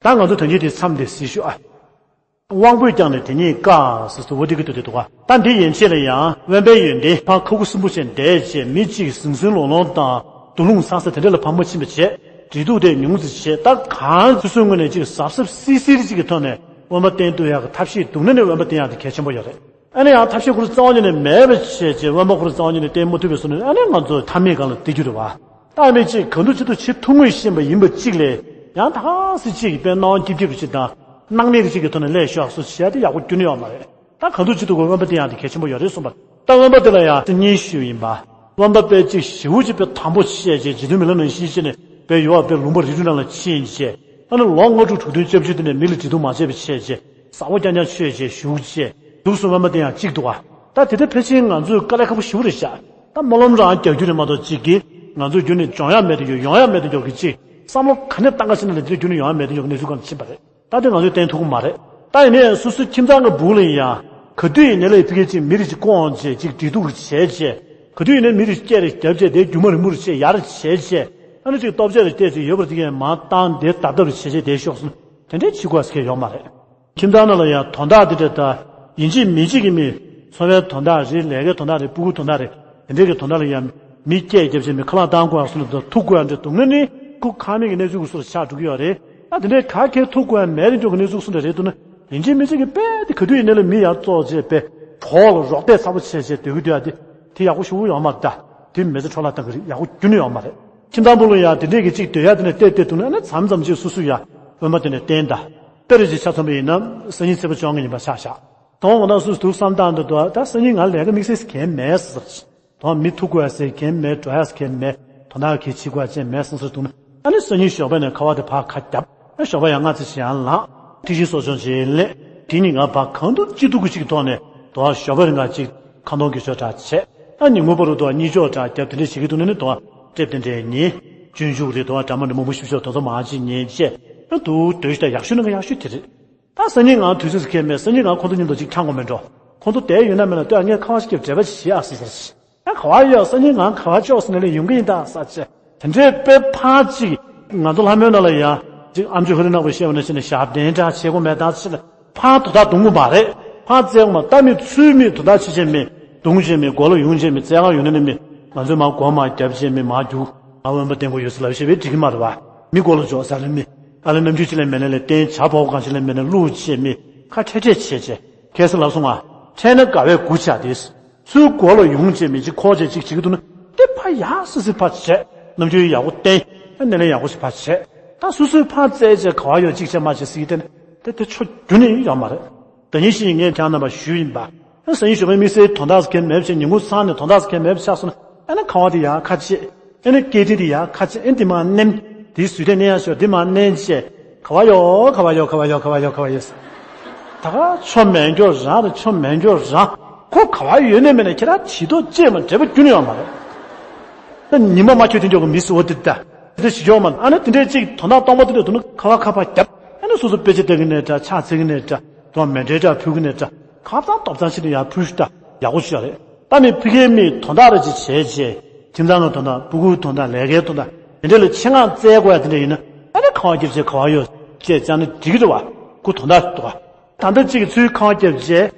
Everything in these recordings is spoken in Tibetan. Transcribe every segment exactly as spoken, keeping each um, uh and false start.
ད་ང་ཚོ་ད་གིན་དེ་མཚམས་དེ་གཟིགས་ཞུ་ཨ། དབང་པོས་ཀྱང་ནི་དེ་ཉིད་བཀག་ཟེར་དུ་འོ་དེ་གི་དུ་དེ་འདུག་ག་ད་འདི་ཡན་ཆད་ལ་ཡང་དབེན་པའི་ཡོན་ཏན་ཕར་ཁ་ཁུ་སིམ་པོ་བྱས་བསྡད་བྱས་མི་གཅིག་ཟང་ཟིང་ལོང་ལོང་དང་དུག་རླུང་ཚ་ཚ་དེ་འདྲ་ལ་ཕར་མ་ཕྱིན་པ་བྱས་བྲེལ་གདུག་དེ་ཉུང་ཙམ་བྱས། ད་གང་སོ་སོའི་ངོས་ནས་གཅིག་གཟབ་གཟབ་སིལ་སིལ་གཅིག་གི་ཐོག་ནས་དབེན་པ་བསྟེན་ཐུབ་ཡག་གི་ཐབས་ཤེས་འདུག་ན་ནི་དབེན་པ་བསྟེན་ཡག་དེ་གལ་ཆེན་པོ་ཡོད་རེད། ཨ་ནི་ཡང་ཐབས་ཤེས་ཁོ་རང་རྩ་བ་ཉིད་ནས་མེད་པ་བྱས་བྱས་དབེན་པ་ཁོ་རང་རྩ་བ་ཉིད་ནས་བསྟེན་མ་ཐུབ་པའི་བཟོ་ནས་ཨ་ནི་ང་ཚོ་མཐའ་མའི་སྒང་ལ་བསྡད་རྒྱུ་རེད་བ། ད་མི་གཅིག་གང་འདུག་ཅི་འདུག་བྱེད་ཐུབ་ངེས་ཤེས་པ་ཡིན་པ་གཅིག་ལས་ཡང་ད་ག་སེ་གཅིག་གིས་དཔེ་སྣང་བ་སྐྱིད་སྐྱིད་པ་ཅིག་དང་སྣང་མེད་ཀྱི་གཅིག་གི་ཐོག་ནས་ལས་ཤོག་སོ་བྱས་ཏེ་ཡག་པོ་ཁྱོན་ནས་ཡོད་མ་རེད། ད་གང་འདུག་ཅི་འདུག་གི་དབེན་པ་དེ་ཡང་དེ་གལ་ཆེན་པོ་ཡོད་རེད་གསུངས་པ། ད་དབེན་པ་དེ་ལ་ཡང་སེམས་ཉིད་ཞུ་ཡིན་པ། དབེན་པ་དཔེ་གཅིག་ཞེ་པོ་ཅིག་དཔེ་དམ་པོ་བྱས་བྱས་རྗེ་བཙུན་མི་ལ་ནང་བཞིན་བྱས་ནས་དཔེ་ཡོད་པ་དཔེ་ལུང་པ་རི་ཁྲོད་ནང་ལ་ཕྱིན་བྱས། ཨ་ནི་ལོ་ལྔ་དྲུག་དྲུག་བདུན་བཅུ་བཅུ་དེ་ནས་མི་ལ་བྲེལ་གདུག་མ་བྱས་པ་བྱས་བྱས་ཟ་བོ་རྐྱང་རྐྱང་མཆོད་བྱས་བཞུགས་བྱས་འདུག་སོང་། དབེན་པ་དེ་ཡང་གཅིག་འདུག་ག་ད་དེ་འདྲ་ཕལ་ཆེར་ང་ཚོས་དཀའ་ལས་ཁག་པོ་ཞེ་པོ་རེད་ཤག་ད་སྨོན་ལམ་རང་རྒྱག་རྒྱུ་རེད་མ་གཏོགས་གཅིག་གིས་ང་ཚོ་རྒྱུན་ནས་སྦྱོང་ཡག་མེད་དུ་འགྱོ། ཡོང་ཡག་མེད་དུ་འགྱོ་གི་གཅིག་བསམ་བློ་ག་ནས་བཏང་ག་ཕྱིན་ན་ལ་དེ་རྒྱུན་ནས་ཡོང་ཡག་མེད་དུ་འགྱོ་གི་གནས་ཚུལ་གང་ཕྱིན་པ་རེད། ད་དེ་ང་ཚོས་བསྟན་ཐུབ་ཀྱི་མ་རེད། ད་ཡིན་ནའི་སོ་སོའི་ཁྱིམ་ཚང་གི་སྦུག་ལ་ཡིན་ཡང་ག་དུས་ཡིན་ནའི་ལ་ཕ་གི་གཅིག་མི་རེ་གཅིག་བསྐོངས་བྱས་གཅིག་བྲེལ་གདུག་བྱས་བྱས་ག་དུས་ཡིན་ནའི་མི་རེ་སྐད་རེ་བརྒྱབ་བྱས་དེ་རྒྱུ་མ་རེ་མུ་རེ་བྱས་ཡར་བྱས་བྱས་ཨ་ནི་གཅིག་ལྟོ་ཆས་རེ་བལྟས་བྱས་ཡོད་པར་དེ་གས་མར་བཏང་དེ་ལྡབ་ལྡབ་རེ་བྱས་བྱས་དེ་ཤོག་སོང་། དེ་འདྲའི་བྱེད་དགོས་ཟེར་མཁན་ཡོད་མ་རེད། ཁྱིམ་ཚང་ནང་ལ་ཡང་དོན་དག་འདི་འདྲ་ད་ཡིན་གཅིག་མིན་གཅིག་གི་མི་འཚོ་བའི་དོན་དག་རེད། ལས་ཀའི་དོན་དག་རེད། སྤུ་གུའི་དོན་དག་རེད། དེ་འདྲའི་གི་དོན་དག་ལ་ཡང་མི་སྐད་རྒྱབ་བྱས་མི་ཁ་ལག་བཏང་དགོས་ཡག་སོགས་ལ་ཐུག་དགོས་ཡག་འདྲ་འདུག་ན་ནི་ཁོ་ཁག་མེད་ཀྱི་གནས་ཚུལ་གྱི་བཟོ་འདྲ་ཆགས་འགྲོ་གི་ཡོད་རེད། ད་དེ་འདྲའི་ག་གེ་ཐུག་དགོས་ཡག་མེད་རེད་འགྲོ་གི་གནས་ཚུལ་གྱི་བཟོ་འདྲ་རེད་འདུག་ན་ཡིན་གཅིག་མིན་གཅིག་གི་དཔེ་དེ་ག་དུས་ཡིན་ནའི་ལ་མི་ཡར་བཙོག་བྱས་དཔེ་གྲོགས་ལ་རོགས་དད་ཚ་པོ་བྱས་བྱས་སྡོད་ཀྱི་འདུག་ཡག་དེ་དེ་ཡག་པོ་ཞེ་པོ་ཡོད་མ་རེད། ད་དེ་མི་ཚེ་འཕྲོ་བརླག་བཏང་གི་རེད། ཡག་པོ་ཁྱོན་ནས་ཡོད་མ་རེད། ཁྱིམ་ཚང་པོ་ལ་ཡང་དེ་འདྲས་ཀྱི་གཅིག་སྡོད་ཡག་དེ་ནས་བལྟས་བལྟས་འདུག་ན་ཨ་ནི་མཚམས་མཚམས་ཅིག་སོ་སོ་ཡང་དབེན་པ་དེ་ནས་བསྟེན་ད། དཔེར་ཅིག་ཆ་མཚོན་པ་ཡིན་ན་སང་ཉིན་ཚེས་པ་བཅོ་ལྔ་ཡིན་པ་ཆ་བཞག་དོན་ངོ་ན་སུ་འདུག་བསམ་སྟངས་འདི་འདུག་ད་སང་ཉིན་ང་ལས་ཀ་དམིགས་བསལ་གང་མེད་ཟེར། དོན་མི་ཐུག་དགོས་ཟེར་གང་མེད། འགྲོ་ཡག་གང་མེད། དོན་དག་གང་བྱེད་དགོས་ཅན་མེད་བསམ་སར་འདུག་ན་ཨ་ནི་སང་ཉིན་ཞོགས་པ་ནས་ཁ་བ་དེ་ཕར་ཁ་བརྒྱབ། ཨ་ཞོགས་པ་ཡང་སྔ་ཙམ་ཞིག་ཡར་ལངས། ཐིག་ཆེན་གསོ་སྦྱོང་བྱེད་ལས། དེ་ཉིན་ང་ཕར་གང་ཐུབ་ཅི་ཐུབ་ཀྱི་ཅིག་ཐོག་ནས་དོ་ཞོགས་པ་རེ་འགའ་ཅིག་ཁ་འདོན་གྱི་ཆོག་འདྲ་བྱས། ཨ་ཉིན་གུང་བར་དུ་དོ་གཉིད་ཆོག་འདྲ་བརྒྱབ། དེ་འདྲ་བྱེད་ཀྱི་འདུག་ན་ནི་དོ་ཀྲེབ་དེ་འདྲའི་ཉིན། སྤྱོད་འཇུག་རེད་དོ་འདྲ་མ་འདྲ་མང་པོ་ཞིབ་ཞིབ་དོ་ཚོ་མང་ཅིག་ཉན་བྱས། ཨ་དུ་དོ་ཞིག་ད་ཡག་ཤོས་ནང་གི་ཡག་ཤོས་དེ་རེད། ད་སང་ཉིན་ང་དུས་ཚོད་ཁེལ་མེད། སང་ཉིན་ང་ཁོང་ཚོ་མཉམ་དུ་ཅིག་འཁྱང་དགོས་མེད་འགྲོ། ཁོང་ཚོ་བསྡད་ཡོད་ན་མེད་ན་ལྟོས། ངས་ཁ་བ་ཞིག་བརྒྱབ་འབྲེལ་བ་ཞིག་བྱེད་ཨ་ཟེར་ཟེར། ཡང་ག་བ་ཡོད། སང་ཉིན་ང་ག་བ་ལྕོགས་ཟེར་ནས་ལས་ཡོང་གི་ཡིན་ད་ཟེར་བྱས། དེ་འདྲའི་དཔེ་ཕར་ཅིག་ང་ཚོ་ལྷ་མོའི་ནང་ལ་ཡང་ཅིག་ཨ་མཆོག་ཧ་རི་ནག་པོ་བཤད་པ་ནང་བཞིན་ནས་ཞབས་བརྟན་འདྲ་བྱེད་དགོས་མེད་ད་ཟེར་ནས་ཕར་དོ་ད་གཏོང་གི་མ་རེད། ཕར་བཙལ་དགོས་མ། ལྟ་མི་ཚུལ་མི་དོ་ད་བྱེད་བྱེད་མི་གཏོང་བྱེད་མི་མགོ་ལ་ཡོང་བྱེད་མི་བཙལ་ག་ཡོང་ནས་ནི་མི་ང་ཚོས་མར་མགོ་མར་རྒྱབ་བྱེད་མི་མར་རྒྱུག་ང་དབེན་པ་བསྟེན་དགོས་ཡོད་ཟེར་ལབ་བྱེད་པས་འགྲིག་གི་མ་རེད་བ། མི་མགོ་ལ་འཇོག་ཟ་རེ་མི་ཨ་ལེ་རྣམ་འགྱུར་ཅི་ལས་མེད་ནས་ལས་བསྟན་བྱ་བོག་གང་ཅི་ལས་མེད་ནས་བླུག་བྱེད་མི་ཁ་ཁྲེ་ཁྲེ་བྱེད་བྱེད། ཁ་སང་ལབ་སོང་ང་། ཁྲེ་ནས་དགའ་བའི་མགུ་བྱ་དེ། ཚུར་མགོ་ལ་ཡོང་བྱེད་མི་གཅིག་ཁོག་བྱེད་གཅིག་བྱེད་ཀྱི་འདུག་ན་དེ་ཕ་ཡག་སི་སི་ཕ་བྱས། རྣམ་འགྱུར་ཡག་པོ་བསྟན། ཨ་ནེ་ལེ་ཡག་པོ་ཞིག་ཕ་བྱས། ད་སོ་སོའི་ཕ་བཙལ་བྱས་ག་བ་ཡོད་གཅིག་བྱས་མ་བྱས་སི་དེ་དེ་དེ་ཆོ་རྒྱུ་ནི་ཡོད་མ་རེད། ད་ཉིན་ཞིག་ངས་ཁྱེད་རྣམ་པ་ཞུས་ཡིན་པ། ཨ་སང་ཉིན་ཞོགས་པའི་དམིགས་བསལ་དོན་དག་ཟེར་མཁན་མེད་བྱས། ཉིན་གུང་ཚང་ནས་དོན་དག་ཟེར་མཁན་མེད་ཆགས་སོང་ན་ཨ་ནི་ཁ་བ་དེ་ཡར་ཁ་ཕྱེ། ཨ་ནི་སྐེ་དྲིན་དེ་ཡར་ཁ་ཕྱེ། ཨ་ནི་དེ་མར་མནན། དེའི་ཟུར་དེ་མནན་ཡག་ཤོག་དེ་མར་མནན་བྱས། ག་བ་ཡོད་ག་བ་ཡོད་ག་བ་ཡོད་ག་བ་ཡོད་ག་བ་ཡོད། ད་ག་ཆོ་མེད་འགྱོ་རང་རེད། ཆོ་མེད་འགྱོ་རང་། ཁོ་ག་བ་ཡོད་ནས་མེད་ནས་ཁྱེད་རང་བྱི་དོ་ཅེས་མ་འབྲེལ་བ་རྒྱུ་ནི་ཡོད་མ་རེད། ད་ཉི་མ་མ་འཁྱོལ་དུས་འགྱོ་གི་མི་སུ་འོ་དེ་ད། དེ་ཞིག་འགྱོ་མ་ཨ་ནི་དེ་འདྲའི་གཅིག་དོན་དག་སྟོང་པ་དེ་འདྲ་འདུག་ན་ཁ་བ་ཁ་ཕར་རྒྱབ། ཨ་ནི་སོ་སོ་དཔེ་ཆ་ལྟ་གི་ནས་འདྲ། ཕྱག་འཚལ་གི་ནས་འདྲ། དོ་མེ་འདྲའི་འདྲ་ཕུལ་གི་ནས་འདྲ། ཁ་བཏང་སྟོབས་ཚང་ཕྱི་ནས་ཡར་ཕུལ་ཤུགས་འདྲ་ཡག་པོ་ཞིག་རེད། ད་ནི་ཕ་གིའི་མིས་དོན་དག་རེ་ཅིག་བྱས་བྱས། ཁྱིམ་ཚང་གི་དོན་དག་སྤུ་གུའི་དོན་དག་ལས་ཀའི་དོན་དག་དེ་འདྲ་ལ་ཆེད་མངགས་བཙལ་དགོས་ཡ་དེ་འདྲ་ཡིན་ན་ཨ་ནི་ཁ་བ་རྒྱབ་བྱས་ག་བ་ཡོད་ཅེས་བཅར་ན་འགྲིག་གི་རེད་བ། ཁོ་དོན་དག་འདུག་ག་ད་ལྟ་གཅིག་གིས་ཚུར་ཁ་བ་རྒྱབ་བྱས་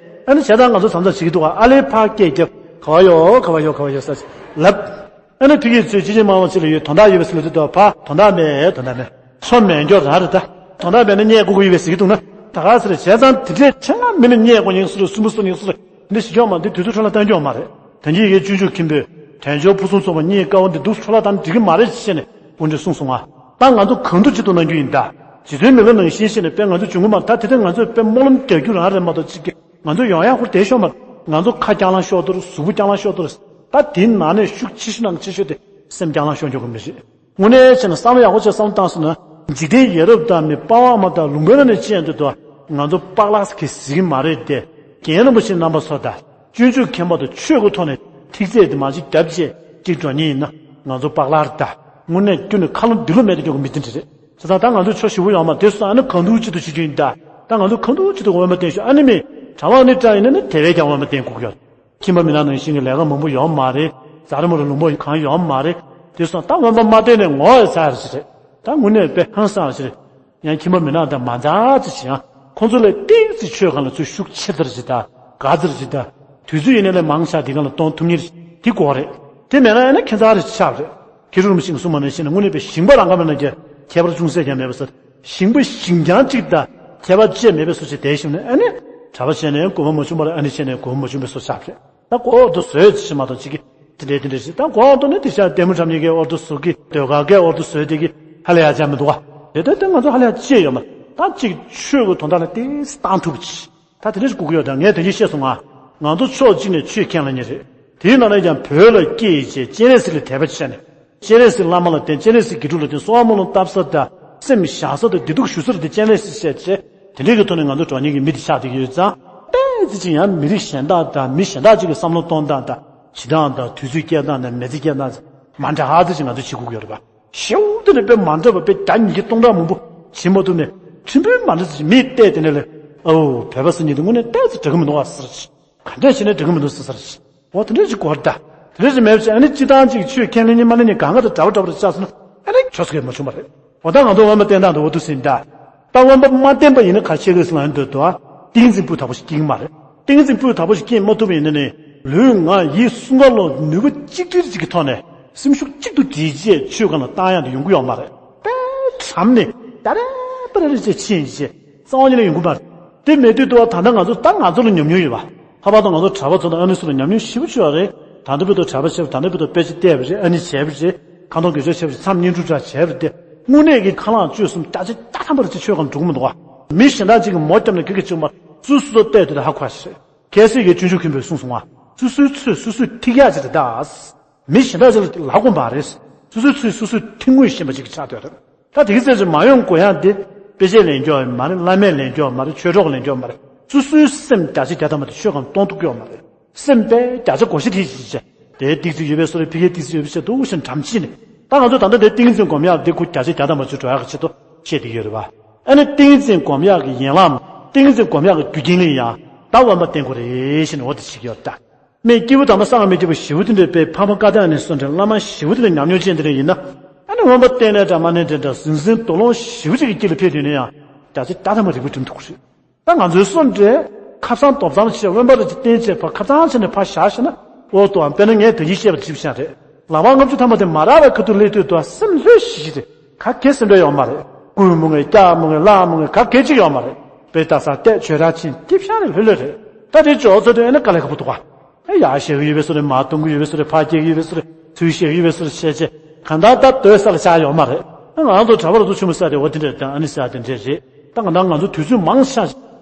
ཨ་ནི་བྱས་ཙང་ང་ཚོ་མཚམས་མཚམས་བྱེད་ཀྱི་འདུག་ག་ཨ་ལེ་ཕར་སྐད་རྒྱབ། ག་བ་ཡོད་ག་བ་ཡོད་ག་བ་ཡོད་ཟེར་ལབ། ཨ་ནི་ཕ་གིའི་ཚུལ་ཅི་ཅི་མ་མ་ཅི་ལ་ཡོད། དོན་དག་ཡོད་པའི་སུ་ལ་དུ་དོ་ཕ་དོན་དག་མེད་དོན་དག་མེད། ཆོ་མེད་འགྱོ་རང་རེད་ད། དོན་དག་མེད་ན་བརྙས་དགོས་ཀྱི་ཡོད་པའི་ཟེར་གྱི་འདུག་ན་ད་ག་ཟེར་བྱས་ཙང་དེ་འདྲས་ཆེད་མངགས་མི་ནི་བརྙས་དགོས་ཉིན་སུ་རེད། སུན་པོ་སུ་ཉིན་སུ་རེད། འདི་ཞིག་ཡོད་མ་འདི་དུས་ཚོད་འཕྲོ་བརླག་གཏོང་རྒྱུ་ཡོད་མ་རེད། དོན་གྱི་ཡི་གེ་སྤྱོད་འཇུག་མཁན་པོས་དལ་འབྱོར་ཕུན་སུམ་ཚོགས་པ་རྙེད་དཀའ་བ་འདི་འདུག་འཕྲོ་བརླག་བཏང་འགྲིག་གི་མ་རེད་ཅེས་ནས་དབུ་མཛད་གསུངས་སོང་ང་། ད་ང་ཚོ་གང་ཐུབ་ཅི་ཐུབ་གནང་རྒྱུ་ཡིན་ད། རྗེ་བཙུན་མི་ལ་ནང་བཞིན་བྱས་ནས་དཔེ་ང་ཚོ་འབྱུང་གི་མ་ད་དེ་དེ་ང་ཚོས་དཔེ་སྨོན་ལམ་རྒྱག་རྒྱུ་རང་རེད་མ་གཏོགས་གཅིག་གི་ང་ཚོ་ཡོང་ཡག་ཧུར་དེ་ཤོག་མ་ང་ཚོ་ཁ་རྐྱང་ལང་ཤོག་དོར་གཟུགས་པོ་རྐྱང་ལང་ཤོག་དོར། ད་དེའི་ནང་ནས་ཤུགས་ཆེ་ཤོས་ནང་ཆེ་ཤོས་དེ་སེམས་རྐྱང་ལང་ཤོག་འཇོག་གི་མི་རེད། དངོས་གནས་བྱས་ན་བསམ་བློ་ཡག་པོ་བྱས་བསམ་བློ་བཏང་སོང་ན་འཇིག་རྟེན་ཡ་རབས་དང་མི་དཔའ་བ་མ་དང་ལུང་པའི་ནང་ནས་ཅི་ཡང་འདུག་ཏུ་ང་ཚོ་པག་ལག་གི་ཟིག་མ་རེད་དེ། རྒན་རིན་པོ་ཆེ་རྣམ་པ་ཚོ་དང་སྤྱོད་འཇུག་མཁན་པོ་དང་ཆོས་ཀྱི་ཐོག་ནས་ཐིག་ཚད་དེ་མ་ཅིག་རྒྱབ་བྱས་ཅིག་འགྲོ་ཉེན་ཡིན་ན་ང་ཚོ་པག་ལག་རེད་ད། དངོས་གནས་ཀུན་ནས་ཁ་ལོ་འདི་ལོ་མེད་དུ་འཇོག་གི་མི་དེ་འདྲ་རེད། བྱས་ཙང་ད་ང་ཚོ་ཆོ་ཞི་བོ་ཡོང་མ་དེ་སོང་ཨ་ནི་གང་འདུག་ཅི་འདུག་བྱེད་རྒྱུ་ཡིན་ད། ད་ང་ཚོ་གང་འདུག་ཅི་འདུག་འོས་མ་བསྟན་ཤོག་ཨ་ནི་མི་གྲྭ་བ་ནི་གྲྭ་ཡིན་ན་ནི་དེ་བས་ཀྱང་འོས་མ་བསྟན་དགོས་ཀྱི་ཡོད། ཁྱིམ་པ་མི་ནག་ནང་བཞིན་གྱི་ལས་ཀ་མང་པོ་ཡོད་མ་རེད། ཟ་རི་མོ་རི་ལུང་པ་གང་ཡོད་མ་རེད། དེ་སོང་ད་དབེན་པ་མ་བསྟེན་ནས་ངོ་ཡ་ཚ་ཡ་ཞིག་རེད། ད་དངོས་གནས་དཔེ་ཧང་སང་ཞིག་རེད། ཡང་ཁྱིམ་པ་མི་ནག་དང་མ་འདྲ་ཅི་ཞིག་ཡང་ཁོང་ཚོ་ལས་ཏིག་ཙི་ཆོས་སྒང་ལ་ཚུར་ཤུགས་ཆེ་ཙར་ཅིག་དང་དགའ་ཙར་ཅིག་དང་། དུས་ཚོད་ཡིན་ནའི་ལས་མང་ཆགས་དེ་སྒང་ལ་གཏོང་ཐུབ་མཁན་དེ་དགོས་རེད། དེ་མེད་ན་ཡང་ན་ཁྱད་མཚར་རེ་ཆགས་རེད། ཁྱེད་རང་མི་ཤིང་གསུང་མ་ནས་ཤེས་ན་དངོས་གནས་པའི་ཞིང་པ་རང་ག་མེད་ན་རྒྱ་ཁྱད་པར་ཅུང་ཟད་ཀྱང་མེད་པ་ཟེར། ཞིང་པ་ཞིང་རྐྱང་གཅིག་དང་ཁྱད་པར་ཅི་མེད་པའི་བཟོ་ཅིག་བསྡད་ཞིང་ནས་ཨ་ནི་གྲྭ་པ་བྱས་ནས་དགོས་པ་མ་བྱུང་བར་ཨ་ནི་བྱས་ནས་དགོས་པ་མ་བྱུང་བའི་བཟོ་ཆགས་རེད། ད་གོ་འོར་དུ་བཟོས་ཅི་ཞིག་མ་གཏོགས་ཅིག་གི་དེ་འདྲའི་དེ་འདྲའི་ཞིག་ད་གོ་འོར་དུ་ནི་དེ་ཤ་ལྟད་མོ་འཁྲབ་མཁན་གྱི་འོར་དུ་བཟོ་གི་ཟློས་གར་གྱི་འོར་དུ་བཟོས་དེ་གི་ཧ་ལས་ཡ་ཆ་མི་འདུག་བ། དེ་ལྟར་དེ་ང་ཚོ་ཧ་ལས་ཡ་ཅི་ཡོད་མ་ད་ཅིག་ཆོས་ཀྱི་དོན་དག་ལ་ཏིག་ཙི་བཏང་ཐུབ་ཅིག་ད་དེ་འདྲ་ཞིག་དགོས་ཀྱི་ཡོད་ད། ངས་དེ་གྱིས་བཤད་སོང་ང་། ང་ཚོ་ཕྱོགས་གཅིག་ནས་ཆོས་མཁྱེན་ལ་ཉེ་རེད། དེའི་ནང་ནས་ཀྱང་བོད་ལ་སྐྱེས་ཡིན་ཅེས་སྤྱན་རས་གཟིགས་ལ་དད་པ་བྱས་ནས། སྤྱན་རས་གཟིགས་བླ་མ་ལ་བརྟེན། སྤྱན་རས་གཟིགས་དགེ་ཕྲུག་ལ་བརྟེན། གསོལ་བ་སྨོན་ལམ་བཏབ་ས་དང་སེམས་བཞག་ས་དང་བདེ་སྡུག་ཞུ་ས་དེ་སྤྱན་རས་གཟིགས་བཤད་བྱས། དེ་འདྲའི་གི་ཐོག་ནས་ང་ཚོ་འགྲོ་མཁན་གྱི་མི་དེ་ཆགས་བསྡད་ཀྱི་ཡོད་ཙང་། ཏོག་ཙམ་ཅིག་ཡང་མི་རིགས་གཞན་དག་དང་མི་གཞན་དག་ཅིག་གི་བསམ་བློ་གཏོང་སྟངས་དང་བྱེད་སྟངས་དང་དུས་ཚོད་སྐྱེལ་སྟངས་དང་མི་ཚེ་སྐྱེལ་སྟངས་མ་འདྲ་ཧ་ཙམ་ཅིག་ང་ཚོ་བྱེད་དགོས་ཀྱི་ཡོད་རེད་པ། ཞེའུ་དེ་ནི་དཔེ་མ་འདྲ་བ་དཔེ་བརྒྱ་ཉིས་བརྒྱ་སྟོང་ཕྲག་མང་པོ་བྱེད་མ་ཐུབ་ནས་ཁྲིམས་དཔོན་མ་འདྲ་ཅིག་མིས་བལྟས་དེ་ནས་ལས་ཨོ་བོད་པ་ཟེར་མཁན་དེ་དངོས་གནས་ཏོག་ཙམ་འགྲིག་གི་མི་འདུག་བ་ཟེར་ཅིག་ག་འདྲས་བྱས་ནས་འགྲིག་གི་མི་འདུག་ཟེར་ཟེར་ཅིག་འོ་དེ་འདྲས་ཅིག་གོ་ར་ད། དེ་འདྲས་ཅིག་མེད་བྱས་ཨ་ནི་སྤྱི་བཏང་ཅིག་ཆོས་ཁས་ལེན་ནི་མ་ལེན་ནི་གང་ག་དང་འདྲ་བ་འདྲ་བ་རེ་ཆགས་སོང་ན་ཨ་ནི་ཆོས་ཟེར་མཁན་མ་བྱུང་བ་རེད། འོ་ད་ང་ཚོ་དབེན་པ་བསྟེན་སྟངས་དེ་འོ་འདུག་ཟིན་ད། ད་དབེན་པ་མ་བསྟེན་པ་ཡིན་ན་ག་ཤེས་གི་ཟེར་ན་ཨ་ནི་འདོད་དོ། ཏིང་འཛིན་སྤུས་དག་པོ་ཞིག་སྐྱེ་གི་མ་རེད། ཏིང་འཛིན་སྤུས་དག་པོ་ཞིག་སྐྱེ་མ་ཐུབ་པ་ཡིན་ན་ནི་ལུས་ངག་ཡིད་གསུམ་ཀ་ལོ་ནུས་པ་གཅིག་སྒྲིལ་གཅིག་གི་ཐོག་ནས་སེམས་ཤུགས་གཅིག་ཏུ་སྒྲིལ་བྱས་ཆོས་སྒང་ལ་བཏང་ཡག་དེ་ཡོང་གི་ཡོད་མ་རེད། དཔེ་གྲམ་ནས་ད་རེ་པ་རེ་རེ་བྱས་ཕྱིན་བྱས་རྩ་བ་ཉིད་ནས་ཡོང་གི་མ་རེད། དེ་མེད་དུས་དུ་བ་ད་ལྟ་ང་ཚོ་ད་ང་ཚོ་ལ་ཉམས་མྱོང་ཡོད་པ། ལྷག་པར་དུ་ང་ཚོ་གྲྭ་པ་ཚོ་དང་ཨ་ནི་ཚོ་ལ་ཉམས་མྱོང་ཞེ་པོ་ཅིག་ཡོད་རེད། ད་ལྟ་བར་དུ་གྲྭ་པ་བྱས་པ་ད་ལྟ་བར་དུ་དཔེ་ཆ་བལྟས་པ་རེད། ཨ་ནི་བྱས་པ་རེད། ཁ་འདོན་དགེ་སྦྱོར་བྱས་པ་རེད། མཚམས་བསྙེན་སྒྲུབ་འདྲ་བྱས་པ་རེད་དེ། དངོས་གནས་ཀྱི་ཁ་ལག་བཅུ་གསུམ་བརྒྱ་ཆ་བརྒྱ་ཐམ་པ་རེ་ཅིག་ཆོས་སྒང་འགྲོ་གི་མི་འདུག་བ། མི་གཞན་དག་ཅིག་གིས་མོ་བརྒྱབ་ནས་ག་གི་བྱུང་བ་སོ་སོ་བལྟས་དུས་ད་ཧ་གོ་ཤེས། གལ་སྲིད་ཀྱི་སྤྱོད་འཇུག་མཁན་པོས་གསུངས་སོང་བ། སོ་སོའི་ཚོད་སོ་སོས་ཐིག་ཡག་ཅིག་རེད་ད། མི་གཞན་དག་ཅིག་ལ་ལབ་དགོས་མ་རེད། སོ་སོའི་ཚོད་སོ་སོས་ཐིག་ངོས་ཤེས་པ་ཅིག་ཆགས་བསྡད་རེད། ད་དེ་གི་ཚད་ཅིག་མ་ཡོང་དགོས་ཡག་དེ་དཔེ་ཆས་ལེན་རྒྱུ་མ་རེད། བླ་མས་ལེན་རྒྱུ་མ་རེད། ཆོས་གྲོགས་ལེན་རྒྱུ་མ་རེད། སོ་སོའི་སེམས་བརྒྱ་ཆ་བརྒྱ་ཐམ་པ་དེ་ཆོས་སྒང་གཏོང་ཐུབ་ཀྱི་ཡོད་མ་རེད། སེམས་དཔེ་བརྒྱ་ཆ་བགོ་བཤའ་དེ་ཅིག་བྱས། དེ་ཏིག་ཙི་ཡོད་པའི་བཟོ་རེད། ཕ་གིར་ཏིག་ཙི་ཡོད་པའི་ཆེད་དུ་འུ་ཤིན་འགྲམ་ཕྱིན་ནས། ད་ང་ཚོ་ད་ལྟ་དེ་ཏིང་འཛིན་སྒོམ་ཡག་དེ་ཁོ་བརྒྱ་ཆ་བརྒྱ་ཐམ་པ་ཅིག་འགྲོ་ཡག་གི་ཆེད་དུ་བཤད་བསྡད་ཀྱི་ཡོད་རེད་པ། ཨ་ནི་ཏིང་འཛིན་སྒོམ་ཡག་གི་ཡན་ལག་ཏིང་འཛིན་སྒོམ་ཡག་གི་རྒྱུ་རྐྱེན་ལ་ཡང་ད་དབེན་པ་བསྟེན་དགོས་རེད་ཞེས་ནས་འོ་དེ་བྱེད་ཀྱི་ཡོད་ད། མི་སྐྱེས་བུ་དམ་པ་གསང་སྔགས་མི་སྐྱེ་བུ་ཞེ་པོ་དེ་འདྲའི་དཔེ་ཕ་མ་བཀའ་བརྟེན་ནས་གསོན་འདྲ་བླ་མ་ཞེ་པོ་དེ་འདྲ་ཉམས་མྱོང་ཅན་དེ་འདྲ་ཡིན་ན། ཨ་ནི་དབེན་པ་བསྟེན་ནས་འདྲ་མ་ནས་འདྲ་འདྲ་ཟིང་ཟིང་དོ་ལོང་ཞེ་པོ་ཅིག་གི་དཀྱིལ་ལ་ཕེབས་དུས་ནས་ཡང་བརྒྱ་ཆ་བརྒྱ་ཐམ་པ་རིག་པ་སྒྲིམ་ཐུབ་ཀྱི་རེད། ད་ང་ཚོའི་སོ་འདྲས་ཁ་སང་དོ་ཙམ་བྱས་དབེན་པ་རེ་ཅིག་བསྟེན་བྱས་ཕར་ཁ་སང་བྱས་ནས་ཕར་བཞག་ཤེ་ན། ཨོ་ཏོ་ཨམ་དཔེར་ན་ངས་ད་གིན་བཤད་པ་གྲིབ་བཞག་རེད། ལག་པ་ལྔ་བཅུ་ཐམ་པ་དེ་མ་རག་པའི་ཁ་ཐུག་སླེབས་དུས་དུ་སེམས་ལྷོད་ཤིག་ཤིག་རེད། ག་གེ་སེམས་ཁྲལ་ཡོད་མ་རེད། རྐུ་མི་ངེས་རྐྱབ་མི་ངེས་བརླག་མི་ངེས་ག་གེ་ཅིག་ཡོད་མ་རེད། དཔེ་ལྟ་ས་བལྟས་ཆོས་ར་ཕྱིན་ཏིབ་ཤ་རེ་ལྷོད་ལྷོད་རེད། ད་དེ་འབྱོར་ཚོད་དུ་ཨེ་ན་དཀའ་ལས་ཁག་པོ་འདུག་ག་ཨེ་ཡར་བཞག་གི་ཡོད་པའི་བཟོ་རེད། མར་གཏོང་གི་ཡོད་པའི་བཟོ་རེད། ཕར་སྐྱེལ་གི་ཡོད་པའི་བཟོ་རེད། ཚུར་བཞག་གི་ཡོད་པའི་བཟོ་རེད་བྱས་བྱས་གང་ལྟར་ད་སྡོད་ས་ལ་ཆགས་ཡོད་མ་རེད། ང་ཚོ་གྲྭ་པ་ལ་ཚོ་ཆུང་མ་ས་དེ་འོ་དེ་འདྲ་དང་ཨ་ནི་ས་དེ་འདྲ་རེད། ད་གང་ལྟར་ང་ཚོ་དུས་ཚོད་མང་ཆ་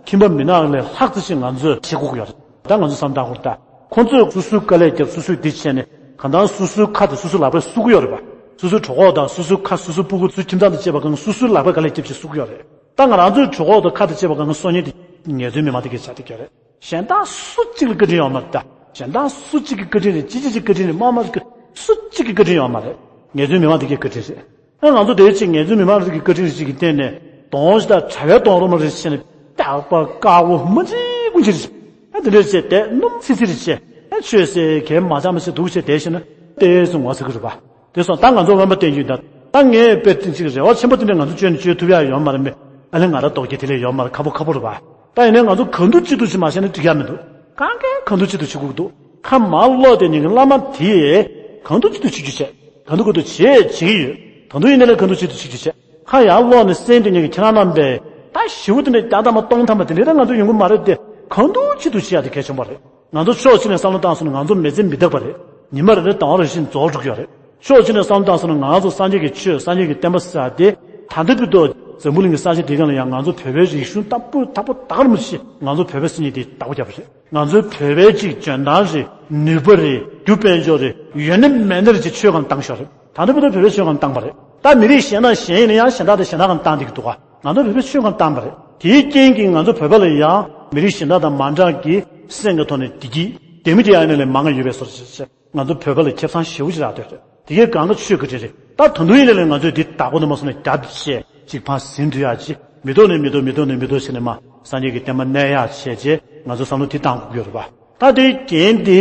ཁྱིམ་པ་མི་ནག་ལས་ལྷག་ཙམ་ཞིག་ང་ཚོས་བྱེད་དགོས་ཀྱི་ཡོད་རེད། ད་ང་ཚོ་བསམ་བཏང་དགོས་རེད། ད་ཁོང་ཚོས་སོ་སོའི་དཀའ་ལས་བརྒྱབ། སོ་སོས་འདི་བྱས་ནས་གང་ལྟར་སོ་སོའི་ཁ་དང་སོ་སོའི་ལག་པས་བསུ་གི་ཡོད་རེད་པ། སོ་སོའི་གྲོད་ཁོག་དང་སོ་སོའི་ཁ་སོ་སོའི་སྤུ་གུ་ཚོའི་ཁྱིམ་ཚང་དང་བཅས་པ་གང་སོ་སོའི་ལག་པས་དཀའ་ལས་བརྒྱབ་བྱས་བསུ་གི་ཡོད་རེད། ད་ང་རང་ཚོའི་གྲོད་ཁོག་དང་ཁ་དང་བཅས་པ་གང་གི་སོ་ཉལ་དེ་ངལ་རྩོལ་མི་མང་དེ་གས་ཆགས་བསྡད་ཀྱི་ཡོད་རེད། གཞན་དག་སུ་གཅིག་ལ་བཀའ་དྲིན་ཡོད་མ་རེད་ད། གཞན་དག་སུ་གཅིག་གི་བཀའ་དྲིན་རེད། ཅི་ཅི་ཅིག་བཀའ་དྲིན་རེད། མ་མ་ཅིག་སུ་གཅིག་གི་བཀའ་དྲིན་ཡོད་མ་རེད། ངལ་རྩོལ་མི་མང་དེ་གས་བཀའ་དྲིན་རེད། ཨ་ང་ཚོ་དེའི་ཆེད་ངལ་རྩོལ་མི་མང་རིགས་ཀྱི་བཀའ་དྲིན་རེད་ཅིག་གི་སྟེང་ནས་གདོང་ཞིག་དང་གྲྭ་པའི་གདོང་རོ་མ་རེད་ཟེར་ནས་སྐྲག་པ་དཀར་པོ་མ་འཇིགས་ཀུན་གྱི་རེད། ཨ་དེ་འདྲ་བྱས་དེ་སྣུམ་ཚིལ་ཚིལ་རེད་བྱས། ཨ་ཆོས་ཟེར་གལ་མ་ཆགས་མ་བྱས་འདུག་བྱས་བསྡད་ཤེ་ན་ཏོག་ཙམ་ངོ་ཚ་གི་རེད་པ། དེ་སོང་ད་ང་ཚོ་དབེན་པ་བསྟེན་རྒྱུ་ཡིན་ད། ད་ངས་དཔེ་ཅིག་རེ་བ་ཆེན་པོ་དེ་འདྲ་ང་ཚོ་བཅོལ་ནས་བཅོལ་ཐུབ་ཡག་ཡོད་མ་རེད་མེད། ཨ་ལས་ང་རང་རྡོག་རྒྱག་དེ་ལས་ཡོད་མ་རེད། ཁག་པོ་ཁག་པོ་རེད་པ། ད་ཡིན་ནའི་ང་ཚོ་གང་འདུག་ཅི་འདུག་ཅིག་མ་བྱས་ན་འགྲིག་ཡག་མི་འདུག་གང་གས་གང་འདུག་ཅི་འདུག་བྱེད་དགོས་ཀྱི་འདུག་ཁ་མར་སློག་དེ་ཉིད་ཀྱི་བླ་མ་དེས་གང་འདུག་ཅི་འདུག་བྱེད་རྒྱུ་བྱས། གང་འདུག་གང་འདུག་བྱེད་བྱེད་ཀྱི་ཡོད། ད་དུང་ཡིན་ནའི་ལས་གང་འདུག་ཅི་འདུག་བྱེད་རྒྱུ་བྱས། ཁ་ཡར་སློག་ནས་གསན་དེ་ཉིད་ཀྱི་ཁྱེད་རང་རྣམ་པས་ད་ཞེ་པོ་དེ་འདྲ་བརྒྱ་ཐམ་པ་སྟོང་ཐམ་པ་དེ་འདྲ་ད་ང་ཚོ་ཡོང་གི་མ་རེད་དེ། གང་འདུག་ཅི་འདུག་བྱེད་ཡག་དེ་གལ་ཆེན་པོ་རེད། ང་ཚོ་ཕྱོགས་གཅིག་ནས་བསམ་བློ་བཏང་སོང་ན་ང་ཚོ་མི་ཚེ་མི་འདག་པ་རེད། ཉི་མ་རེ་རེ་དང་བ་རེ་བཞིན་རྫོགས་འགྲོ་གི་ཡོད་རེད། ཕྱོགས་གཅིག་ནས་བསམ་བློ་བཏང་སོང་ན་ང་ཚོ་སངས་རྒྱས་ཀྱི་ཆོས་སངས་རྒྱས་ཀྱི་བསྟན་པ་ཟེར་ཡག་དེ་ད་ལྟ་བར་དུ་འཛམ་བུ་གླིང་གི་ས་ཆ་འདི་སྒང་ལ་ཡང་ང་ཚོ་བོད་པའི་རིག་གཞུང་ལྟ་བུ་ད་བོ་ད་ག་རེ་མི་ཤེས། ང་ཚོ་བོད་པའི་སེམས་ཉིད་དེ་བདག་པོ་རྒྱབ་པ་རེད། ང་ཚོའི་བོད་པའི་ཅིག་འཇོན་ཐང་རེད། ནུས་པ་རེད། རྒྱུ་དཔལ་འབྱོར་རེད། ཡོད་ན་མེད་ན་རེ་ཅིག་ཆོས་སྒང་བཏང་ཤོག་རེད། ད་ལྟ་བར་དུ་བོད་པའི་ཆོས་སྒང་བཏང་པ་རེད། ད་མི་རིགས་གཞན་དང་གཞན་ཡིན་ན་ཡང་གཞན་དག་དང་གཞན་དག་སྒང་བཏང་བསྡད་ཀྱི་འདུག་ག་ང་ཚོ་བོད་པའི་ཆོས་སྒང་བཏང་པ་རེད། དེའི་རྐྱེན་གྱིས་ང་ཚོ་བོད་པ་ལ་ཡང་མི་རིགས་གཞན་དག་དང་མ་འདྲ་གི་སེམས་ཀྱི་ཐོག་ནས་བདེ་སྐྱིད་བདེ་མོ་དེ་ཡང་ཡིན་ན་ལས་མང་ང་ཡོད་པའི་བཟོ་ཞིག་བྱས། ང་ཚོ་བོད་པ་ལ་ཁེ་བཟང་ཞེ་པོ་ཅིག་རག་འདོད་རེད། དེ་གའི་གང་ག་ཆོས་ཀྱི་རེད་རེད། ད་ད་དུང་ཡིན་ན་ལས་ང་ཚོས་འདི་བདག་པོ་ནས་མ་སོང་ནས་རྒྱབ་བྱས་ཅིག་ཕར་ཟིན་ཐུབ་ཡག་ཅིག་མི་ཐོག་ནས་མི་ཐོག་མི་ཐོག་ནས་མི་ཐོག་བྱས་ནས་མ་སངས་རྒྱས་ཀྱི་བསྟན་པ་གནས་ཡག་བྱས་རྗེས་ང་ཚོ་བསམ་བློ་འདི་བཏང་དགོས་ཀྱི་ཡོད་རེད་པ། ད་དེའི་རྐྱེན་དེ་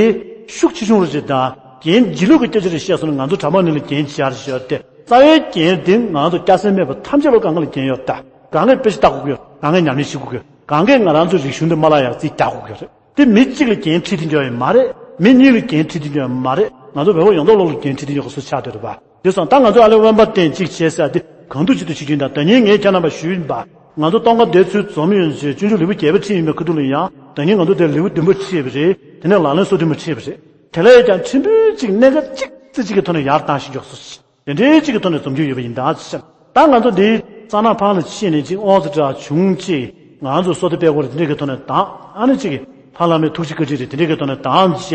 ཤུགས་ཆེ་ཆུང་རེ་ཞིག་དང་རྐྱེན་ལྗིད་ལུས་ཀྱི་སྐད་ཆ་རེ་བཤད་སོང་ན་ང་ཚོ་གྲྭ་མང་ནི་ལ་རྐྱེན་ཆེ་ཡག་རེ་ཞིག་ཡོད་དེ། རྩ་བའི་རྐྱེན་དེ་ང་ཚོ་སྐྱ་སེར་མེད་པ་ཐམས་ཅད་པོ་གང་ག་ལ་རྐྱེན་ཡོད་ད། གང་གས་དཔེ་ཆ་ལྟ་དགོས་ཀྱི་ཡོད། གང་གས་ཉམས་ལེན་བྱེད་དགོས་ཀྱི་ཡོད། གང་གས་ང་རང་ཚོའི་རིག་གཞུང་འདི་མ་བརླག་ཡག་རྩིས་རྒྱག་དགོས་ཀྱི་ཡོད་རེད། དེ་མི་གཅིག་ལ་འགན་འཁྲི་དེ་འཇོག་ཡོད་མ་རེད། མི་གཉིས་ལ་འགན་འཁྲི་དེ་འཇོག་ཡོད་མ་རེད། ང་ཚོ་བོད་པ་ཡོངས་རྫོགས་ལོག་ལ་འགན་འཁྲི་དེ་འཇོག་དགོས་སུ་ཆགས་བསྡད་རེད་པ། དེ་སོང་ཙང་ད་ང་ཚོ་ཨ་ལེ་དབེན་པ་བསྟེན་གཅིག་བྱས་ཟེར་དེ་གང་འདུག་ཅི་འདུག་བྱེད་རྒྱུ་ཡིན། ད་ད་ཉིན་ངས་ཁྱེད་རྣམ་པ་ཞུས་ཡིན་པ། ང་ཚོ་སྟོན་ཁ་འདིར་ཚུར་འཛོམས་ཡོད་ཅེས་སྤྱོད་འཇུག་ལེའུ་བརྒྱད་པ་ཁྲིད་ཡིན་པའི་ཁ་ཐུག་ལ་ཡང་ད་ཉིན་ང་ཚོ་དེར་ལེའུ་བདུན་པ་ཁྲིད་པ་རེད། དེ་ནས་ལག་ལེན་སོ་བདུན་པ་ཁྲིད་པ་རེད། དེ་ལ་ཡང་ཀྱང་ཕྲན་བུ་གཅིག་གནད་འགག་གཅིག་ཙི་གཅིག་གི་ཐོག་ནས་ཡར་བཏང་ཤིག་འཇོག་སོ། དེ་འདྲའི་གཅིག་གི་ཐོག་ནས་འཛོམས་རྒྱུ་ཡོད་པ་ཡིན་ད་ཟེར། ད་ང་ཚོ་འདི་གཙང་ནག་ཕང་ལ་ཕྱིན་ནས་གཅིག་ཨོ་ཙི་འདྲ་བྱུང་གཅིག་ང་ཚོ་བསོད་བདེ་དཔལ་འཁོར་དེ་འདྲའི་གི་ཐོག་ནས་དང་ཨ་ནི་གཅིག་གི་ཕ་བླ་མའི་ཐུགས་རྗེ་བཀའ་དྲིན་རེད། དེ་འདྲའི་གི་ཐོག་ནས་དང་བཅས་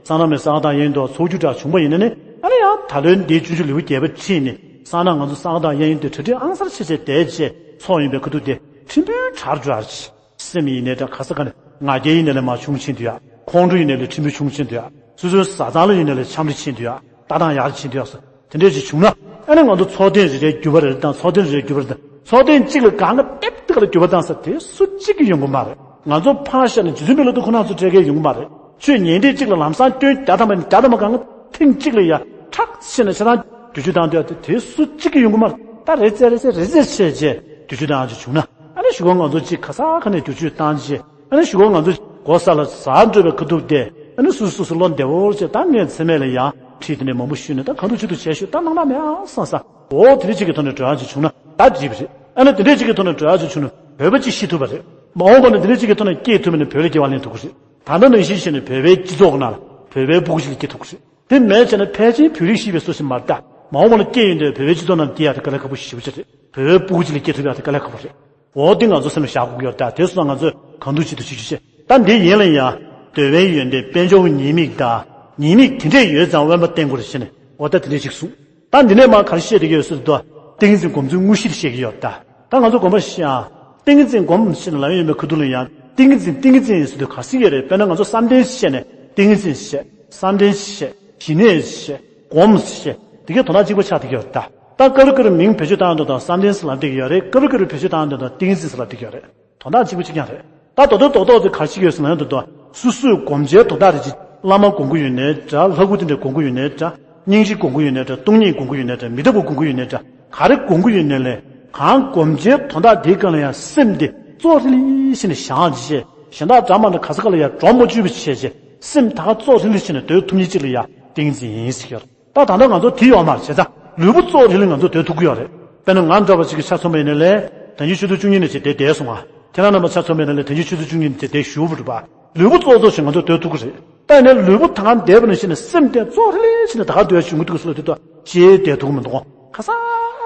གཙང་ནག་མའི་ས་ག་དང་གཡས་གཡོན་དུ་ཚོགས་རྒྱུ་འདྲ་བྱུང་པ་ཡིན་ན་ནི་ཨ་ནི་ཡང་ད་ལོའི་འདིའི་སྤྱོད་འཇུག་ལེའུ་བརྒྱད་པ་ཁྲིད་ནས་གཙང་ནག་ང་ཚོ་ས་ག་དང་གཡས་གཡོན་དུ་གྲ་སྒྲིག་ཨང་གསར་བྱས་བྱས་བསྡད་བྱས་ཚོགས་ཡིན་པའི་ཁ་ཐུག་དེ་ཕྲན་བུའི་གྲར་འགྲོ་ཡ་རེད། སེམས་ཡིན་ནའི་འདྲ། ག་ས་ག་ནས་ང་རྒྱལ་ཡིན་ནའི་ལས་མར་ཆུང་ཕྱིན་འདུག་ཡ། ཁོང་ཁྲོ་ཡིན་ནའི་ལས་ཕྲན་བུ་ཆུང་ཕྱིན་འདུག་ཡ། སོ་སོའི་བཟའ་ཚང་ལ་ཡིན་ནའི་ལས་འཆམ་རེ་ཕྱིན་འདུག་ཡ། ལྟ་སྟངས་ཡག་རེ་ཕྱིན་འདུག་ཡ། སོ་དེ་འདྲས་ཅིག་བྱུང་ན་ཨ་ནི་ང་ཚོ་ཚོགས་ཐེངས་རེ་རེ་བརྒྱུད་པ་རེ་དང་ཚོགས་ཐེངས་རེ་རེ་བརྒྱུད་པ་རེ་དང་ཚོགས་ཐེངས་གཅིག་ལ་གང་ག་ཏེབ་ཏེ་ག་ལ་བརྒྱུད་པ་བཏང་ས་དེ་སུ་གཅིག་གིས་ཡོང་གི་མ་རེད། ང་ཚོ་ཕར་བཞག་ནས་རྗེ་བཙུན་པའི་བླ་རྡོ་ཁོ་ན་ཚོ་སྤྲད་མཁན་ཡོང་གི་མ་རེད། ཆོས་ཉན་ཐེངས་གཅིག་ལ་ལམ་སང་སྐྱོན་བརྒྱ་ཐམ་པ་ནས་བརྒྱ་ཐམ་པ་གང་ག་ཐེངས་གཅིག་ལ་ཡ་ཁྲག་ཤེས་ནས་ཆ་ཚང་བསྒྱུར་བཅོས་བཏང་འདོད་དེ་དེ་སུ་གཅིག་གིས་ཡོང་གི་མ་རེད། ད་རེ་ཙེ་རེ་ཙེ་རེ་ཙེ་བྱས་རྗེས་བསྒྱུར་བཅོས་བཏང་ཅིག་བྱུང་ན་ཨ་ནི་གཞུག་གུ་ང་ཚོ་གཅིག་ག་ས་ག་ནས་བསྒྱུར་བཅོས་བཏང་རྗེས་ཨ་ནི་གཞུག་གུ་ང་ཚོ་སྒོ་ས་ལ་ཟ་འགྲོ་བའི་ཁ་ཐུག་དེ་ཨ་ནི་སུ་སུ་སུ་བློ་བདེ་བོར་བྱས། ད་ངས་མཚན་སྨད་ལ་ཡང་ཁྲིད་དེ་ནས་མང་པོ་ཞུས་ནས་ད་གང་ཐུབ་ཅི་ཐུབ་བྱས་ཞུས། ད་སྣང་དག་མེད་ཨ་བསམ་ས། འོ་དེ་འདྲ་གཅིག་གི་ཐོག་ནས་འགྲོ་ཡག་ཅིག་བྱུང་ན་ད་འགྲིག་པ་རེད། ཨ་ནི་དེ་འདྲ་གཅིག་གི་ཐོག་ནས་འགྲོ་ཡག་ཅིག་བྱུང་ན་བོད་པ་གཅིག་ཤི་ཐུབ་པ་རེད། མ་འོངས་པ་ན་དེ་འདྲ་གཅིག་གི་ཐོག་ནས་སྐྱེས་ཐུབ་པ་ན་བོད་ལ་སྐྱེ་བ་ལེན་ཐུབ་ཀྱི་རེད། ད་ལྟ་ནང་བཞིན་བྱས་ནས་བོད་པའི་སྤྱི་ཚོགས་ནང་ལ་བོད་པའི་སྤུ་གུ་ཅིག་ལ་སྐྱེ་ཐུབ་ཀྱི་རེད། དེ་མེད་བྱས་ན་ཕལ་ཆེར་བོད་རིགས་ཤེས་པའི་སུ་ཞིག་མ་རེད། ད་མ་འོངས་པ་ལ་སྐྱེས་ཡོང་དུས་བོད་པའི་སྤྱི་ཚོགས་ནང་སྐྱེ་ཡག་དེ་དཀའ་ལས་ཁག་པོ་ཞེ་པོ་ཅིག་རེད། བོད་པའི་སྤུ་གུ་ཅིག་ལ་སྐྱེ་ཐུབ་ཡག་དེ་དཀའ་ལས་ཁག་པོ་རེད། འོ་དེ་ང་ཚོ་སེམས་ལ་བཞག་དགོས་ཀྱི་ཡོད་རེད། ད་དེ་སོང་ཙང་ང་ཚོས་གང་ཐུབ་ཅི་ཐུབ་བྱེད་རྒྱུ་བྱེད། ད་འདི་ཡིན་ལ་ཡང་འདོད་པའི་ཡོན་ཏན་དཔལ་འབྱོར་གྱི་ཉེས་དམིགས་དང་ཉེས་དམིགས་དེ་འདྲས་ཡོད་ཙང་དབེན་པ་བསྟེན་དགོས་རེད་ཟེར་ནས་འོ་ད་དེ་འདྲས་ཅིག་གསུངས། ད་འདི་ནས་མར་ག་རེ་བཤད་བསྡད་ཀྱི་ཡོད་ཟེར་དུས་ཏིང་འཛིན་སྒོམ་ཚུལ་དངོས་གཞི་དེ་བཤད་ཀྱི་ཡོད་རེད། ད་ད་ང་ཚོ་སྒོམ་པ་ཤེས་ཨ། ཏིང་འཛིན་སྒོམ་ཞེས་ནས་ལབ་ཡོད་མེད་ཁུ་ཐུག་ལ་ཡང་ཏིང་འཛིན་ཏིང་འཛིན་ཟེར་དུས་ག་ཟེར་གྱི་རེད། དཔེར་ན་ང་ཚོ་བསམ་གཏན་བཤད་ནས་ཏིང་འཛིན་བཤད། བསམ་གཏན་བཤད། ཞི་གནས་བཤད། སྒོམ་བཤད། དེ་གའི་དོན་དག་གཅིག་པ་ཆགས་བསྡད་ཀྱི་ཡོད་རེད། ད་ད་སྐབས་རེ་སྐབས་རེ་མིང་བེད་སྤྱོད་བཏང་དུས་དང་བསམ་གཏན་ཟེར་ལབ་བསྡད་ཀྱི་ཡོད་རེད། སྐབས་རེ་སྐབས་རེ་བེད་སྤྱོད་བཏང་དུས་དང་ཏིང་འཛིན་ཟེར་ལབ་བསྡད་ཀྱི་ཡོད་རེད། དོན་དག་གཅིག་པ་གཅིག་རྐྱང་རེད། ད་རྡོག་རྡོག་རྡོག་རྡོག་དེ་ག་རེ་བྱེད་ཀྱི་ཡོད་ཟེར་ན་ཡང་དུ་དོ། སོ་སོས་སྒོམ་བྱའི་དོན་དག་དེ་ཅིག་བླ་མ་སྒོམ་གྱི་ཡོད་ནའི་འདྲ། ལྷ་སྐུ་དེ་འདྲ་སྒོམ་གྱི་ཡོད་ནའི་འདྲ། སྙིང་རྗེ་སྒོམ་གྱི་ཡོད་ནའི་འདྲ། སྟོང་ཉིད་སྒོམ་གྱི་ཡོད་ནའི་འདྲ། མི་རྟག་པ་སྒོམ་གྱི་ཡོད་ནའི་འདྲ། ག་རེ་སྒོམ་གྱི་ཡོད་ནའི་ལས་གང་སྒོམ་བྱའི་དོན་དག་དེའི་སྒང་ལ་ཡང་སེམས་དེ་ཙོག་རི་ལི་ཞིག་ནས་བཞག་བྱས། གཞན་དག་འདྲ་མ་འདྲ་ག་ས་ག་ལ་ཡང་འགྲོ་མ་བཅུག་པ་བྱས་བྱས། སེམས་ད་ག་ཙོག་རི་ལི་ཞིག་ནས་སྡོད་ཐུབ་མཁན་ཅིག་ལ་ཡང་ཏིང་འཛིན་ཡིན་ཟེར་གྱི་ཡོད། ད་ད་ལྟ་ང་ཚོ་དེ་ཡོད་མ་རེད། བྱས་ཙང་ལུས་པོ་ཙོག་རི་ལི་ང་ཚོ་སྡོད་ཐུབ་ཀྱི་ཡོད་རེད། དཔེར་ན་ང་འདྲ་བ་ཅིག་གིས་ཆ་མཚོན་པ་ཡིན་ན་ལས་ད་ཉིན་ཆུ་ཚོད་བཅུ་གཉིས་ནས་བྱས་དེ་བསྡད་སོང་ང་། ཁྱེད་རང་རྣམ་པ་ཆ་མཚོན་པ་ཡིན་ན་ལས་ད་ཉིན་ཆུ་ཚོད་བཅུ་གཉིས་ནས་བྱས་དེ་བཞུགས་པ་རེད་པ། ལུས་པོ་ཙོག་ཙོག་ཞིག་ང་ཚོ་སྡོད་ཐུབ་ཀྱི་རེད། ད་ཡིན་ན་ལུས་པོ་ད་ག་བསྡད་པ་ནང་བཞིན་ནས་སེམས་དེ་ཙོག་རི་ལི་ཞིག་ནས་ད་ག་སྡོད་ཡ་བྱུང་གི་འདུག་ཟེར་ལབ་དུས་ད་ཅིག་བསྡད་ཐུབ་ཀྱི་མི་འདུག་ག་ས་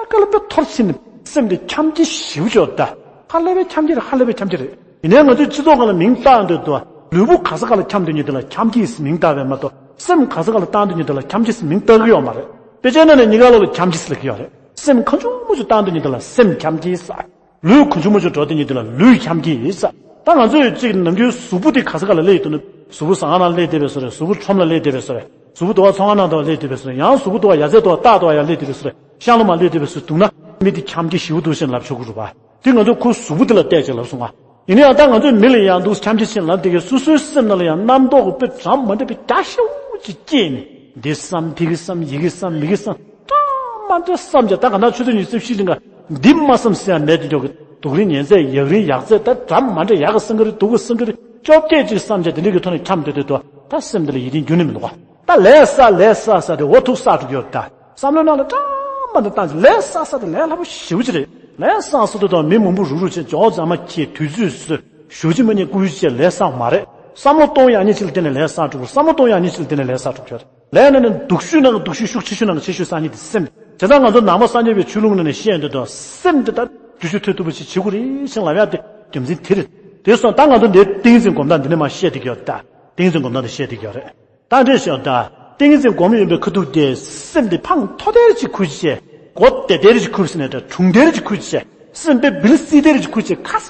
ག་ལ་དཔེ་འཐོར་ཕྱིན་ནས་སེམས་དེ་འཁྱམས་ཀྱི་ཞེ་པོ་ཅིག་ཡོད་རེད། ད་ཧ་ལས་པའི་འཁྱམས་ཀྱི་རེད། ཧ་ལས་པའི་འཁྱམས་ཀྱི་རེད། ཡིན་ནའི་ང་ཚོའི་སྤྱི་ཚོགས་སྒང་ལ་མིང་བཏགས་འདོད་དུ་ལུས་པོ་ག་ས་ག་ལ་འཁྱམས་འདོད་མཁན་དེ་ལ་འཁྱམས་སྐྱིད་ཟེར་མིང་བཏགས་པས་མ་གཏོགས་སེམས་ག་ས་ག་ལ་བཏང་འདོད་མཁན་དེ་ལ་འཁྱམས་སྐྱིད་ཟེར་མིང་བཏགས་ཀྱི་ཡོད་མ་རེད། དཔེ་ཆའི་ནང་ནས་གཉིས་ཀ་ལོག་ལ་འཁྱམས་སྐྱིད་ཟེར་ལབ་ཀྱི་ཡོད་རེད། སེམས་གང་བྱུང་མང་བྱུང་བཏང་འདོད་མཁན་དེ་ལ་སེམས་འཁྱམས་སྐྱིད་ཟེར། ལུས་གང་བྱུང་མང་བྱུང་འགྲོ་འདོད་མཁན་དེ་ལ་ལུས་འཁྱམས་སྐྱིད་ཟེར། ད་ང་ཚོ་ཡོད་ཅིག་ནམ་རྒྱུན་གཟུགས་པོ་དེ་ག་ས་ག་ལ་སླེབས་ཡོད་འདུག་ན་གཟུགས་པོ་ཟ་ཁང་ནང་སླེབས་བསྡད་པའི་བཟོ་རེད། གཟུགས་པོ་ཁྲོམ་ལ་སླེབས་བསྡད་པའི་བཟོ་རེད། གཟུགས་པོ་དུ་བ་ཚོང་ཁང་ནང་དུ་བ་སླེབས་བསྡད་པའི་བཟོ་རེད། ཡང་གཟུགས་པོ་དུ་བ་ཡ་རྩེ་དུ་བ་སྟག་དུ་བ་ཡ་སླེབས་བསྡད་པའི་བཟོ་རེད། ཤང་ལོ་མ་སླེབས་བསྡད་པའི་བཟོ་འདུག་ན་མི་དེ་འཁྱམས་སྐྱིད་ཞེ་པོ་འདུག་ཟེར་ལབ་ཆོག་གི་རེད་པ། དེ་ང་ཚོ་ཁོ་གཟུགས་པོ་དེ་ལ་བལྟས་བྱས་ལབ་སོང་ང་། ཡིན་ན་ཡང་ད་ང་ཚོའི་མི་ལ་ཡང་འདུག་འཁྱམས་སྐྱིད་ཕྱིན་ལབ་དེ་གས་སོ་སོའི་སེམས་ནང་ལ་ཡང་རྣམ་རྟོག་གི་དཔེ་འདྲ་མ་འདྲ་བའི་རྒྱ་ཞེ་པོ་ཅིག་སྐྱེས་ནས་འདི་བསམ་དེ་གི་བསམ་ཡི་གེ་བསམ་མི་གེ་བསམ་འདྲ་མ་འདྲ་བསམ་བྱས། ད་ག་ན་ཆུ་ཚོད་ཉི་ཤུ་རྩ་བཞི་རིང་ག་འདི་མ་བསམ་ཟེར་ཡང་མེད་དེ་འཇོག་གི། སྡུག་རིང་ཉལ་ཚད་ཡག་རིང་ཡག་ཚད་ད་འདྲ་མ་འདྲ་ཡག་གི་བསམ་གི་རེད། སྡུག་གི་བསམ་གི་རེད། བཅོ་བརྒྱད་ཅིག་བསམ་བྱས་དེ་འདྲ་གི་ཐོག་ནས་འཁྱམས་སྡོད་སྡོད་དུ་ད་སེམས་འདི་ལ་ཡིད་བརྟན་འགྱུར་ནི་མི་འདུག་ག་ད་ལས་བསགས་ལས་བསགས་བསགས་དེ་འོ་ཐུག་བསགས་འགྲོ་གི་ཡོད་ད། བསམ་བློའི་ནང་ལ་འདྲ་མ་འདྲ་བཏང་ཅིག་ལས་བསགས་བསགས་དེ་ལས་སླ་པོ་ཞེ་པོ་ཅིག་རེད། ལས་བསགས་བསགས་དུས་དང་མི་མང་པོ་རུག་རུག་བྱས་འཇོག་རྫ་མ་ཁྱེར་དུས་ཚོད་བཟོས་ཞོགས་ཇི་མ་ཉལ་སྐུ་ཡུལ་བཅས་ལས་བསགས་མ་རེད། བསམ་བློ་གཏོང་ཡག་ཉིད་ཅིག་ལ་བརྟེན་ནས་ལས་བསགས་འགྲོ་གི་རེད། བསམ་བློ་གཏོང་ཡག་ཉིད་ཅིག་ལ་བརྟེན་ནས་ལས་བསགས་འགྲོ་གི་ཡོད་རེད། ལས་ནི་ནི་སྡུག་ཤོས་ནང་གི་སྡུག་ཤོས་ཤུགས་ཆེ་ཤོས་ནང་གི་ཆེ་ཤོས་བསགས་ཉིད་དེ་སེམས་རེད། བྱས་ཙང་ང་ཚོ་ནང་པ་སངས་རྒྱས་པའི་ཆོས་ལུགས་ནང་ནས་བཤད་འདོད་དུས་སེམས་དེ་ད་བསྒྱུར་བཅོས་ཐེབས་ཐུབ་པ་ཞིག་བྱེད་དགོས་རེད་ཅེས་ལབ་ཡག་དེ་རྒྱུ་མཚན་དེ་རེད། དེ་སོང་ད་ང་ཚོ་འདིར་ཏིང་འཛིན་སྒོམ་སྟངས་འདི་ནས་མར་བཤད་བསྡད་ཀྱི་ཡོད་ད། ཏིང་འཛིན་སྒོམ་སྟངས་འདི་བཤད་བསྡད་ཀྱི་ཡོད་རེད། ད་འདྲས་ཤོག་ད། ཏིང་འཛིན་སྒོམ་ཡོད་པའི་ཁ་ཐུག་དེ་སེམས་དེ་འཕང་མཐོ་དེར་ཅིག་ཁུར་བྱས། མགོ་བདེ་དེར་ཅིག་ཁུར་ཟེར་ནས་ད་གྲུང་དེར་ཅིག་ཁུར་བྱས། སེམས་དཔེ་བིལ་སི་དེར་ཅིག་ཁུར་བྱས་ཁ་ས་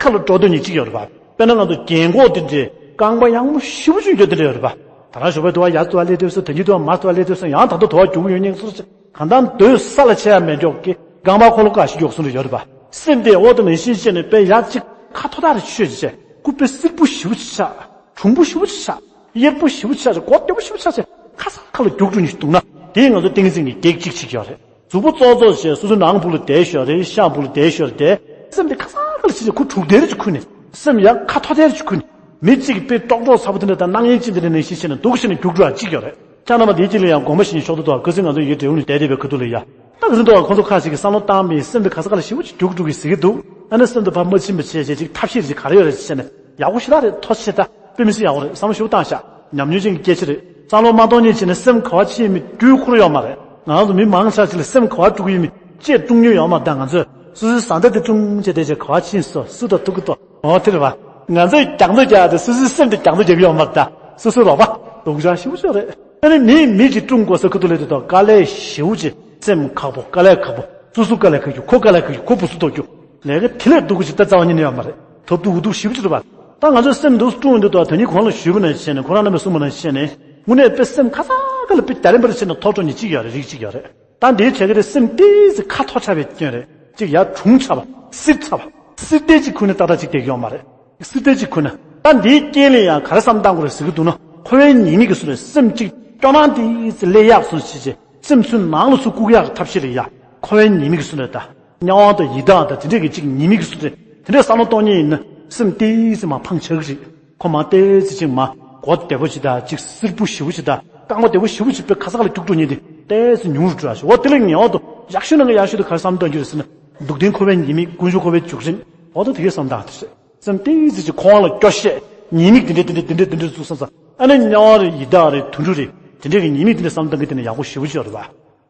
ཁ་ལ་འགྲོ་འདོད་ཉིད་ཅིག་ཡོད་རེད་པ། དཔེར་ན་ང་ཚོ་རྒན་གོག་དེ་འདྲས་རྐང་པ་ཡང་མོ་ཞེ་པོ་ཅིག་འགྱོ་དེ་འདྲས་ཡོད་རེད་པ། ད་རང་ཞོགས་པའི་དུ་བ་ཡར་དུ་བ་སླེབས་དུས་སུ་དེ་ཉིད་དུ་བ་མར་དུ་བ་སླེབས་དུས་སུ་ཡང་ད་ལྟ་དུ་བ་རྒྱུག་གི་ཡོད་ཉེན་སོ་ཅིག་གང་ལྟར་སྡོད་ས་ལ་ཆེ་ཡ་མེད་འཇོག་གི་རྐང་པ་འཁོར་ལོ་ཀ་ཞིག་འཇོག་སོང་རེ་ཡོད་རེད་པ། སེམས་དེ་འོ་དེ་ནང་བཞིན་བྱས་ནས་དཔེ་ཡར་ཅིག་ཁ་མཐོ་ཐག་རེ་ཆོད་བྱས་སྐུ་དཔེ་སིལ་བུ་ཞེ་པོ་ཅིག་ཆགས། གྲུང་པོ་ཞེ་པོ་ཆགས། གཡེར་པོ་ཞེ་པོ་ཆགས་ཤིང་མགོ་བདེ་པོ་ཞེ་པོ་ཆགས་ཤིང་ཁ་ས་ཁ་ལ་རྒྱུག་འགྲོ་ནི་ཞིག་འདུག་ན་དེས་ང་ཚོ་ཏིང་འཛིན་གྱི་གེགས་གཅིག་བྱེད་ཀྱི་ཡོད་རེད། གཟུགས་པོ་ཙོག་ཙོག་བྱས་སོ་སོའི་ནང་སྦུག་ལ་བསྡད་ཤོག་རེད། ཤ་སྦུག་ལ་བསྡད་ཤོག་རེད། སེམས་དེ་ཁ་སང་ག་ལ་ཕྱིན་ནས་ཁུ་དྲུག་དེར་ཅིག་ཁུ་ནས། སེམས་ཡང་ཁ་ཐོ་དེར་ཅིག་ཁུ་ནས། མི་གཅིག་གིས་དཔེ་ཀྲོག་ཀྲོག་ཚ་པོ་དེ་འདྲ་དང་སྣང་ཡིན་ཅི་འདི་འདྲ་ནས་ཤི་ཤི་ནས་སྡུག་ཤི་ནས་རྒྱུག་འགྲོ་བ་གཅིག་ཡོད་རེད། ཅག་རྣམ་པ་འདིའི་སྤྱི་ལ་ཡང་དགོངས་པ་བཞིན་ཤོག་ཏུ་དོ་ཁ་སིང་ང་ཚོ་ཡི་དྲེའུ་ནས་བསྡད་བསྡད་པའི་ཁ་ཐུག་ལ་ཡ། ད་ག་ཚོད་འདུག་ཁོང་ཚོ་ཁ་ཞིག་གིས་བསམ་བློ་བཏང་མིན་སེམས་དེ་ག་ས་ག་ལ་ཞེ་པོ་ཅིག་རྒྱུག་འགྲོ་གི་ཟེར་གི་འདུག་ཨ་ནི་སེམས་དེ་ཕར་མ་ཕྱིན་པ་བྱས་བྱས་ཅིག་ཐབས་ཤེས་ཅིག་ག་རེ་ཡོད་རེད་ཅེས་བྱས་ནས་ཡག་པོ་ཞེ་དྲག་རེད། ཐོ་ཤེས་ད་དཔེ་མི་སྲིད་ཡག་པོ་རེད། བསམ་བློ་ཞེ་པོ་བཏང་ཤག་ཉམས་མྱོང་ཅན་གྱི་སྐད་ཆ་རེད། བསམ་བློ་མ་གཏོང་ཉིན་བྱས་ནས་སེམས་ག་བ་ཕྱིན་མི་དཀྲུག་ཁུར་ཡོད་མ་རེད། ང་རང་ཚོ་མི་མང་ཆ་ཅིག་ལ་སེམས་ག་བ་དཀྲུག་གི་ཡོད་མི་ལྕེ་དཀྲུག་མྱོང་ཡོད་མ་རེད། ད་ང་ཚོས་སོ་སོའི་བཟའ་ཟླ་དེ་དཀྲུག་བྱས་བསྡད་བྱས་ག་བ་ཕྱིན་སོ་སུ་དང་ཐུག་གི་ཏོ། འོ་དེ་རེད་བ། ང་ཚོས་རྒྱག་མདོག་རྒྱག་དེ་སོ་སོའི་སེམས་དེ་རྒྱག་མདོག་རྒྱག་གི་ཡོད་མ་རེད། ད་སོ་སོའི་རོགས་པ་སྡུག་ཅག་ཞེ་པོ་ཅིག་རེད། ཨ་ནི་མིས་མི་གཅིག་དཀྲུག་དགོས་ས་ཁུ་ཐུག་ལས་དེ་དང་དཀའ་ལས་ཞེ་པོ་ཅིག་སེམས་ཁག་པོ་དཀའ་ལས་ཁག་པོ་སོ་སོ་དཀའ་ལས་ཁག་རྒྱུ་ཁོ་དཀའ་ལས་ཁག་རྒྱུ་ཁོ་བུ་སུ་ཐོག་རྒྱུ། ལས་ཀ་དེ་ལས་སྡུག་གི་ཅིག་ད་རྩ་བ་ཉིད་ནས་ཡོད་མ་རེད། ཐབས་སྡུག་འུ་སྡུག་ཞེ་པོ་ཅིག་རེད་བ། ད་ང་ཚོས་སེམས་འདུག་སེ་དཀྲུག་ཡོང་དུས་དང་དོན་གཉིས་གོང་ལ་ཞུས་པ་ནང་བཞིན་ནས་ཁོ་རང་རྣམ་པས་གསུངས་པ་ནང་བཞིན་ནས་དངོས་གནས་དཔེ་སེམས་ཁ་ཚ་ག་ལ་དཔེ་ད་རིམ་པར་བྱས་ནས་ཐོག་འགྲོ་ནི་གཅིག་ཡོད་རེད། རིགས་གཅིག་ཡོད་རེད། ད་འདིའི་བྱེད་ཀྱི་རེད། སེམས་ཏོག་ཙམ་ཁ་ཐོར་ཆགས་པའི་སྐྱོན་རེད། གཅིག་ཡར་གྲུང་ཆགས་པ་སིར་ཆགས་པ་སིར་ཏོག་ཙམ་ཁུ་ན་ཏག་ཏག་གཅིག་བསྡད་ཀྱི་ཡོད་མ་རེད། སིར་ཏོག་ཙམ་ཁུ་ན་ད་འདིའི་རྐྱེན་ལ་ཡང་ག་རེ་བསམ་བཏང་དགོས་རེད་ཟེར་གྱི་འདུག་ན། འཁོར་བའི་ཉེས་དམིགས་ཀྱི་སུ་རེད། སེམས་གཅིག་སྐྱོ་སྣང་ཏོག་ཙམ་སླེབས་ཡག་སོང་ཞེས་བྱས་སེམས་ཚུར་ནང་ལ་ཚུར་བཀུག་ཡག་གི་ཐབས་ཤེས་ལ་ཡ། འཁོར་བའི་ཉེས་དམིགས་ཀྱི་སུ་རེད་ད། དམྱལ་བ་དང་ཡི་དྭགས་དང་དེ་འདྲས་ཀྱི་གཅིག་ཉེས་དམིགས་ཀྱི་སུ་རེད། དེ་འདྲས་བསམ་བློ་གཏོང་མཁན་ཡིན་ན་སེམས་ཏོག་ཙམ་མར་ཕངས་ཆགས་ཀྱི་རེད། ཁོ་མར་ཏོག་ཙམ་ཅིག་མར་མགོ་བདེ་པོ་ཞིག་དང་གཅིག་སིར་པོ་ཞེ་པོ་ཞིག་དང་རྐང་པ་བདེ་པོ་ཞེ་པོ་ཞིག་དཔེ་ཁ་ཚ་ག་ལ་རྒྱུག་འགྲོ་མཁན་དེ་ཏོག་ཙམ་ཉུང་རུ་འགྲོ་ཡག་ཞིག་འོ་དེ་ལས་ངན་པ་དང་ཡག་ཤོས་ནང་གི་ཡག་ཤོས་དེ་ག་རེ་བསམ་བཏང་རྒྱུ་རེད་ཟེར་ན། སྡུག་བདེན་འཁོར་བའི་ཉེས་དམིགས། ཀུན་འབྱུང་འཁོར་བའི་འཇིགས་རིམ། འོ་ད་དེ་གས་བསམ་བཏང་དེ་རེད། སེམས་ཏོག་ཙམ་ཅིག་ཁོ་རང་ལ་སྐྱོ་ཤས་ཉེས་དམིགས་དེ་འདྲས་དེ་འདྲས་དེ་འདྲས་དེ་འདྲས་ཚུགས་བསམ་བསམ། ཨ་ནི་དམྱལ་བ་རེད། ཡི་དྭགས་རེད། དུད་འགྲོ་རེད། དེ་འདྲས་ཀྱི་ཉེས་དམིགས་དེ་འདྲས་བསམ་བཏང་གི་དེ་ནི་ཡག་པོ་ཞེ་པོ་ཅིག་རེད་བ།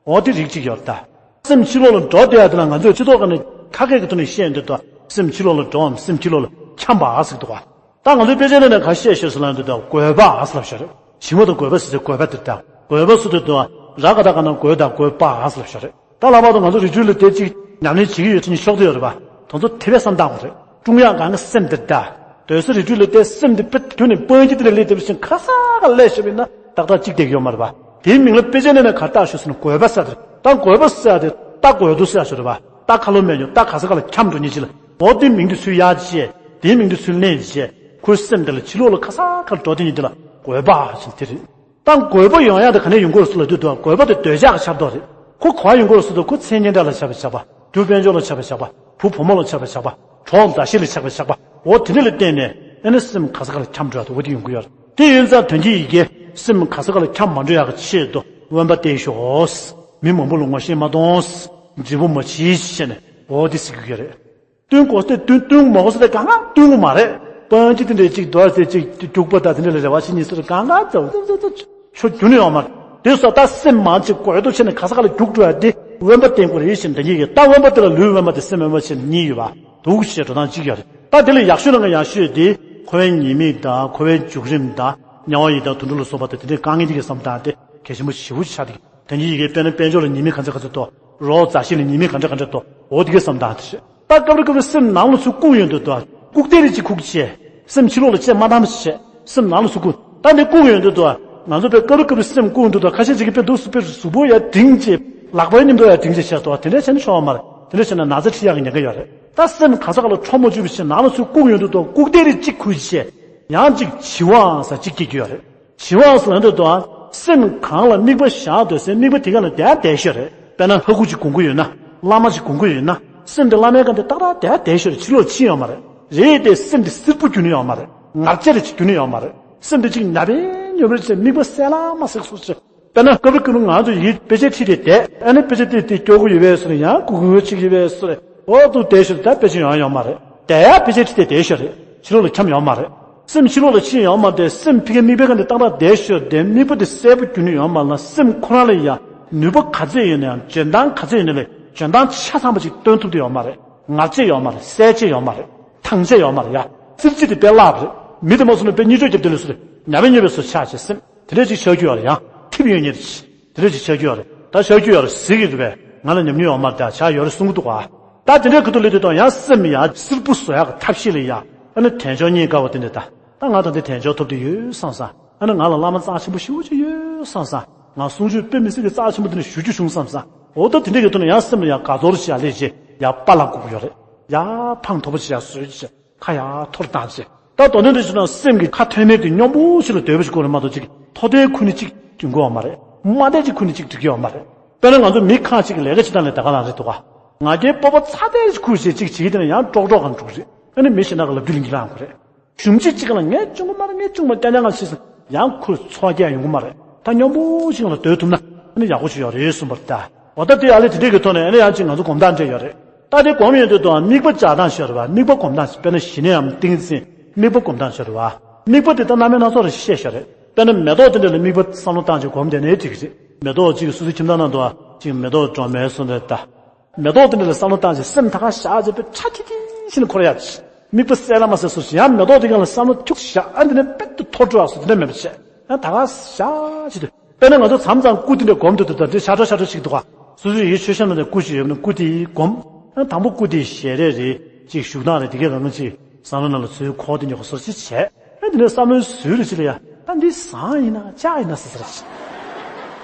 འོ་དེ་རིགས་གཅིག་ཡོད་རེད་ད། སེམས་ཕྱི་ལོགས་ལ་འགྲོ་བསྡད་ཡ་དེ་ལ་ང་ཚོས་སྤྱི་ཚོགས་ཁག་ནས་ཁ་སྐད་ཀྱི་ཐོག་ནས་བཤད་ཡོང་དུས་ད་སེམས་ཕྱི་ལོགས་ལ་འགྲོའམ་སེམས་ཕྱི་ལོགས་ལ་འཁྱམས་པ་ཟེར་གྱི་འདུག་བ། ད་ང་ཚོའི་དཔེ་ཆ་ནང་ནས་ག་བཤད་ཤོད་ཟེར་ལབ་དུས་ད་རྒོད་པ་ཟེར་ལབ་ཤོད་རེད། བྱིས་པ་དང་རྒོད་པ་ཟེར་ཚེ་རྒོད་པ་དེ་ད་རྒོད་པ་ཟེར་དུས་ད་ར་ག་ད་ག་ན་རྒོད་ད་རྒོད་པ་ཟེར་ལབ་ཤོད་རེད། ད་ལྷག་པར་དུ་ང་ཚོ་རི་ཁྲོད་ལ་བསྡད་ཅིག་ཉམས་ལེན་བྱེད་ཀྱི་ཡོད་ཅིག་ནི་ཆོག་ཏུ་ཡོད་རེད་པ། དེ་ཚོ་དེ་བས་བསམ་བཏང་དགོས་རེད། ཀྲུང་དབྱང་གང་གི་སེམས་དེ་ད། སྡོད་ས་རི་ཁྲོད་ལ་བསྡད་སེམས་དེ་དཔེ་དུས་ནས་སྤོན་གྱི་དེ་ལ་སླེབས་དེ་བཞིན་ཁ་ས་ག་སླེབས་ཤོད་པ་ཡིན་ན་ཏག་ཏག་གཅིག་བསྡད་ཀྱི་ཡོད་མ་རེད་པ། དེའི་མིང་ལ་དཔེ་ཆ་ནས་ནས་ག་རེ་བཏགས་ཤོད་ཟེར་ན་རྒོད་པ་ཟེར་དེ་རེད། ད་རྒོད་པ་ཟེར་དེ་ད་རྒོད་དོ་ཟེར་ཤོད་རེད་པ། ད་ཁ་ལོ་མེད་ཉོ་ད་ག་ས་ག་ལ་འཁྱམས་འགྲོ་ཉེ་ཅི་ལ་འོ་དེའི་མིང་དེ་ཚུར་ཡར་བཅད། དེའི་མིང་དེ་ཚུར་ལེན་བྱས། ཁོའི་སེམས་དེ་ལ་ཕྱི་ལོགས་ལ་ཁ་ས་ག་ལ་འགྲོ་དེ་ཉེ་དེ་ལ་རྒོད་པ་ཟེར་དེ་རེད། ད་རྒོད་པ་ཡོང་ཡག་དེ་ག་ནས་ཡོང་གི་རེད་ཟེར་ལབ་དུས་ད་རྒོད་པ་དེ་འདོད་ཆགས་ཀྱི་ཆགས་མདོག་རེད། ཁོ་ག་པར་ཡོང་གི་རེད་ཟེར་དུས་ཁོ་མཚན་སྙན་གྲགས་ལ་ཆགས་པའི་ཆགས་པ། རྒྱུ་དཔལ་འབྱོར་ལ་ཆགས་པའི་ཆགས་པ། བུ་བུ་མོ་ལ་ཆགས་པའི་ཆགས་པ། གྲོགས་མཛའ་བཤེས་ལ་ཆགས་པའི་ཆགས་པ། འོ་དེ་འདྲ་ལ་བརྟེན་ནས་ཨ་ནི་སེམས་ག་ས་ག་ལ་འཁྱམས་འགྲོ་ཡག་དེ་འོ་དེ་ཡོང་གི་ཡོད་རེད། དེ་ཡིན་ཙང་དོན་གྱི་ཡི་གེ་སེམས་ག་ས་ག་ལ་འཁྱམས་མ་འགྲོ་ཡག་གི་ཆེད་དུ་དབེན་པ་བསྟེན་ཤོག་མི་མང་པོ་ལ་ངོ་ཤེས་མ་གཏོང་། འཇིགས་པོ་མ་བྱེད་ཅེས་ནས་འོ་དེ་ཟེར་གྱི་ཡོད་རེད། བསྟུན་དགོས་ཏེ་བསྟུན་བསྟུན་མ་དགོས་ས་དེ་གང་ག་བསྟུན་དགོས་མ་རེད། སྤོན་གྱི་དེ་འདྲའི་གཅིག་རྡོ་ཟེར་གཅིག་རྒྱུག་པ་དང་དེ་འདྲ་ལ་རེ་བ་བྱེད་ཉེས་ཟེར་གང་ག་ཚོ་ཆོ་རྒྱུ་ནི་ཡོད་མ་རེད། དེ་སོགས་ད་སེམས་མང་ཆེ་དགོས་འདུག་བྱས་ནས་ག་ས་ག་ལ་རྒྱུག་འགྲོ་ཡ་དེ་དབེན་པ་བསྟེན་དགོས་རེད་ཞེས་འདྲ་གཉིས་ཀྱིས་ད་དབེན་པ་དེ་ལ་ལུས་དབེན་པ་དང་སེམས་དབེན་པ་བྱས་ནས་གཉིས་ཡོད་པ་འདུག་ཞེས་འགྲོ་སྟངས་གཅིག་ཡོད་རེད། ད་དེ་ལ་ཡག་ཤོས་ནང་གི་ཡག་ཤོས་དེ་འཁོར་བའི་ཉེས་དམིགས་དང་འཁོར་བའི་འཇིགས་རིམ་དང་དམྱལ་བ་ཡི་དྭགས་དུད་འགྲོ་ལ་སོགས་པ་དང་དེ་འདྲའི་དཀའ་ངལ་དེ་གའི་བསམ་སྟངས་དེ་གལ་ཆེན་པོ་ཞེ་པོ་ཆགས་ཏེ། དོན་གྱི་ཡི་གེ་དཔེར་ན་དཔལ་འབྱོར་ལ་ཉེས་དམིགས་ག་ཚད་ག་ཚད་དོ། རོགས་མཛའ་བཤེས་ལ་ཉེས་དམིགས་ག་འདྲ་ག་འདྲ་དོ། འོ་དེ་གའི་བསམ་སྟངས་དེ་རེད། ད་སྐབས་རེ་སྐབས་རེ་སེམས་ནང་ལ་ཚུར་བཀུག་ཡོང་དུས་དོ། བཀུག་སྟེ་རེ་གཅིག་བཀུག་བྱས། སེམས་ཕྱི་ལོགས་ལ་ཅིག་མ་བཏང་བྱས། སེམས་ནང་ལ་ཚུར་བཀུག་ད་འདི་བཀུག་ཡོང་དུས་དོ། ང་ཚོ་དཔེ་སྐབས་རེ་སྐབས་རེ་སེམས་བཀུག་ཡོང་དུས་དོ། ཁ་ཤས་ཅིག་གིས་དཔེ་འདུག་སུ་དཔེ་གཟུགས་པོ་ཡ་འབྲིང་བྱས། ལག་པའི་མཉམ་དུ་ཡ་འབྲིང་བྱས་བྱས་དོ། དེ་འདྲ་བྱས་ན་ཆོག་པ་མ་རེད། དེ་འདྲ་བྱས་ན་ན་ཚ་ཁྲིད་ཡག་གི་ཉེན་ཁ་ཡོད་རེད། ད་སེམས་ག་ས་ག་ལ་འཕྲོ་མ་བཅུག་པ་བྱས་ནང་ལ་ཚུར་བཀུག་ཡོང་དུས་དོ། བཀུག་སྟེ་རེ་གཅིག་ཁུར་བྱས། ཡང་གཅིག་བྱི་བའང་ཟེར་གཅིག་སྐྱེ་རྒྱུ་ཡོད་རེད། བྱི་བའང་ཟེར་ལབ་དུས་དོ། སེམས་གང་ལ་དམིགས་པ་བཞག་སྡོད་སའི་དམིགས་པ་དེ་ག་ལ་བསྡད་བསྡད་ཤོས་རེད། དཔེར་ན་ལྷ་སྐུ་ཅིག་གོན་གྱི་ཡོད་ན། བླ་མ་ཅིག་གོན་གྱི་ཡོད་ན། སེམས་དེ་བླ་མའི་སྒང་དེ་ཏག་ཏག་བསྡད་བསྡད་ཤོས་རེད། ཕྱི་ལོགས་ཕྱིན་ཡོད་མ་རེད། རེད་དེ་སེམས་དེ་སིར་པོ་འགྱུར་ནི་ཡོད་མ་རེད། ངར་ལྕེ་རེ་ཅིག་འགྱུར་ནི་ཡོད་མ་རེད། སེམས་དེ་ཅིག་ཉབ་པའི་ཉོབ་རེ་ཅིག་དམིགས་པ་གསལ་ལ་མ་གསལ་སོགས་ཅིག་དཔེར་ན་སྐབས་རེ་སྐབས་རེ་ང་ཚོ་ཡིས་དཔེ་ཆ་ཁྲིད་དེ་བསྡད། ཨ་ནི་དཔེ་ཆ་དེ་དེ་སྐྱོ་གི་ཡོད་པས་ཟེར་ཡང་སྐུ་གུ་ཅིག་ཡོད་པས་ཟེར། འོ་འདུག་བསྡད་ཤོར་ད་དཔེ་ཆ་ཡོང་ཡོད་མ་རེད། བསྡད་ཡ་དཔེ་ཆ་ཁྲིད་དེ་བསྡད་ཤོར་རེད། ཕྱི་ལོགས་ལ་འཁྱམས་ཡོད་མ་རེད། སེམས་ཕྱི་ལོགས་ལ་ཕྱིན་ཡོད་མ་རེད། སེམས་ཕ་གིའི་དམིགས་པའི་སྒང་དེ་ཏག་ཏག་བསྡད་ཤོར་དེ་དམིགས་པ་དེ་གསལ་པོ་འགྱུར་ནི་ཡོད་མ་རེད་ན། སེམས་ཁོ་རང་ལ་ཡ་ནུས་པ་ག་ཚད་ཡོད་ན་ཡང་འཇོན་ཐང་ག་ཚད་ཡོད་ན་ལས་འཇོན་ཐང་ཆ་ཚང་པ་ཅིག་སྟོན་ཐུབ་ཀྱི་ཡོད་མ་རེད། ངར་ལྕེ་ཡོད་མ་རེད། གསལ་ལྕེ་ཡོད་མ་རེད། ཐང་ལྕེ་ཡོད་མ་རེད་ཡ། སིལ་ལྕེ་དེ་དཔེ་བརླག་པ་རེད། མི་དེ་མ་སོང་ན་དཔེ་གཉིད་ཆོག་རྒྱབ་དེ་ལས་སུ་རེད། ཉ་བའི་སྨྱོ་བའི་སུ་ཆགས་བྱས་སེམས་དེ་འདྲས་ཅིག་ཆགས་རྒྱུ་ཡོད་རེད་ཡང་། ཐིབ་ཡོད་ཉེར་གཅིག་དེ་འདྲས་ཅིག་ཆགས་རྒྱུ་ཡོད་རེད། ད་ཆགས་རྒྱུ་ཡོད་རེད་ཟེར་གྱི་རེད་པས། ང་ལ་ཉམས་མྱོང་ཡོད་མ་རེད། ད་ཆགས་ཡོད་རེད་གསུང་གི་འདུག་ག་ད་དེ་འདྲའི་ཁ་ཐུག་ལས་དེ་དང་ཡང་སེམས་ཡ་སིལ་པོ་བཟོ་ཡག་གི་ཐབས་ཤེས་ལ་ཡ། ཨ་ནི་དལ་འབྱོར་རྙེད་དཀའ་བ་དེ་འདྲ་ད། ད་ང་ད་འདི་དལ་འབྱོར་ཐོབ་དུས་ཡོད་བསམ་བསམ། ཨ་ནི་ང་ལ་བླ་མ་རྩ་ཆེན་པོ་ཞེ་པོ་ཅིག་ཡོད་བསམ་བསམ། ང་གསུང་ཆོས་དཔེ་མི་སྲིད་ཀྱི་རྩ་ཆེན་པོ་འདི་ནས་ཞུ་རྒྱུ་བྱུང་བསམ་བསམ། འོ་ད་དེ་འདྲའི་གི་ཐོག་ནས་ཡང་སེམས་ལ་ཡང་དགའ་ཚོར་ཞིག་ཡང་སླེབས་བྱས་ཡང་དཔའ་ལ་སྒུག་གི་ཡོད་རེད། ཡང་ཕངས་མཐོ་པོ་ཞིག་ཡང་བཟོས་བྱས་ཁ་ཡང་འཐོར་བཏང་བྱས། ད་དོན་དོན་དེ་བྱུང་ན་སེམས་ཀྱི་ཁ་ཐོན་མེད་དེ་སྙོམས་པོ་ཞིག་ལ་སྡོད་པ་ཞིག་དགོས་རེད་མ་གཏོགས་ཅིག་མཐོ་ཐལ་ཁུར་ནས་ཅིག་འགྲིག་གི་ཡོད་མ་རེད། དམའ་ཐལ་ཅིག་ཁུར་ནས་ཅིག་འགྲིག་གི་ཡོད་མ་རེད། དཔེར་ན་ང་ཚོ་མི་ཁག་ཅིག་གི་ལས་ཀ་བྱེད་སྟངས་ལ་ད་ག་རང་རེད་འདུག་ག་ང་རྒྱལ་སྤོབས་པ་ཚ་དེ་ཁུར་བྱས་གཅིག་བྱེད་ཀྱི་དེ་ན་ཡང་ཀྲོག་ཀྲོག་གང་འགྲོ་གི་རེད། ཨ་ནི་མི་ཞིག་ན་ག་ལབ་རྒྱུ་ལིང་གི་ལངས་གི་རེད། གཞུང་ཆེ་གཅིག་ལ་ངས་བྱུང་གི་མ་རེད། ངས་བྱུང་མ་རེད། ཀྱང་ཀྱང་ང་ཤི་སོང་། ཡང་ཁུ་ཚོགས་རྒྱག་ཡོང་གི་མ་རེད། ད་སྙོམས་པོ་ཞིག་ལ་སྡོད་ཐུབ་ན་ཨ་ནི་ཡག་པོ་ཞིག་ཡོད་རེད་གསུངས་པ་རེད་ད། འོ་ད་དེ་ཨ་ལེ་དེ་འདྲས་ཀྱི་ཐོག་ནས་ཨ་ནི་ཡང་ཅིག་ང་ཚོ་སྒོམ་སྟངས་འདྲ་ཡོད་རེད། ད་དེ་སྒོམ་ཡོང་དུས་དུའང་དམིགས་པ་འཇགས་སྟངས་ཤོར་བ། དམིགས་པ་སྒོམ་སྟངས་དཔེར་ན་ཞི་གནས་འམ་ཏིང་འཛིན། དམིགས་པ་སྒོམ་སྟངས་ཤོར་བ། དམིགས་པ་དེ་ད་རྣམ་པ་སྣ་ཚོགས་རེ་བཤད་ཤོར་རེད། དཔེར་ན་མེ་ཏོག་དེ་འདྲ་ལ་དམིགས་པ་བསམ་བློ་བཏང་ཅིག་སྒོམ་བསྡད་ནའི་འགྲིག་གི་རེད། མེ་ཏོག་ཅིག་སོ་སོའི་ཁྱིམ་ཚང་ནང་དུ་ཅིག་མེ་ཏོག་སྒྲོལ་མའི་གསུང་རེད་ད། མེ་ཏོག་དེ་འདྲ་ལ་བསམ་བློ་བཏང་ཅིག་སེམས་ད་ག་བཞག་ཅིག་དཔེ་ཁྲ་ཁྱི་ཁྱི་ཞིག་ནས་འཁོར་ཡག་ཅིག་དམིགས་པ་གསལ་ལ་མ་གསལ་སོ་སོ་ཡང་མེ་ཏོག་དེ་གང་ལ་བསམ་བློ་ཐུག་བཞག་ཨ་འདི་ནས་དཔེ་ཏུ་ཐོར་འགྲོ་བ་སོ་དེ་འདྲ་མེད་པ་བྱས་ཡང་ད་ག་བཞག་ཅིག་དུ། དཔེར་ན་ང་ཚོ་མཚམས་མཚམས་སྐུ་དེ་འདྲ་སྒོམ་དུ་དུ་ད་འདི་ཤ་ཁྲོ་ཤ་ཁྲོ་ཞིག་འདུག་ག་སོ་སོའི་ཡུལ་མཆོད་བཤམས་ནང་ནས་སྐུ་ཞིག་ཡོད་ན་སྐུ་དེའི་སྒོམ། ཨ་དང་པོ་སྐུ་དེའི་ཞལ་རས་རེད་ཅིག་བཞུགས་སྟངས་རེད་དེ་གས་རང་ཅིག་བསམ་བློ་ནང་ལ་ཚུར་འཁོར་དེ་འདྲ་སོ་སོ་ཅིག་བྱས། ཨ་དེ་ནས་བསམ་བློའི་ཟུར་རེ་ཅིག་ལ་ཡ་ད་འདི་ཟངས་ཡིན་ན་ལྕགས་ཡིན་ན་ཟེར་ཟེར་ཅིག་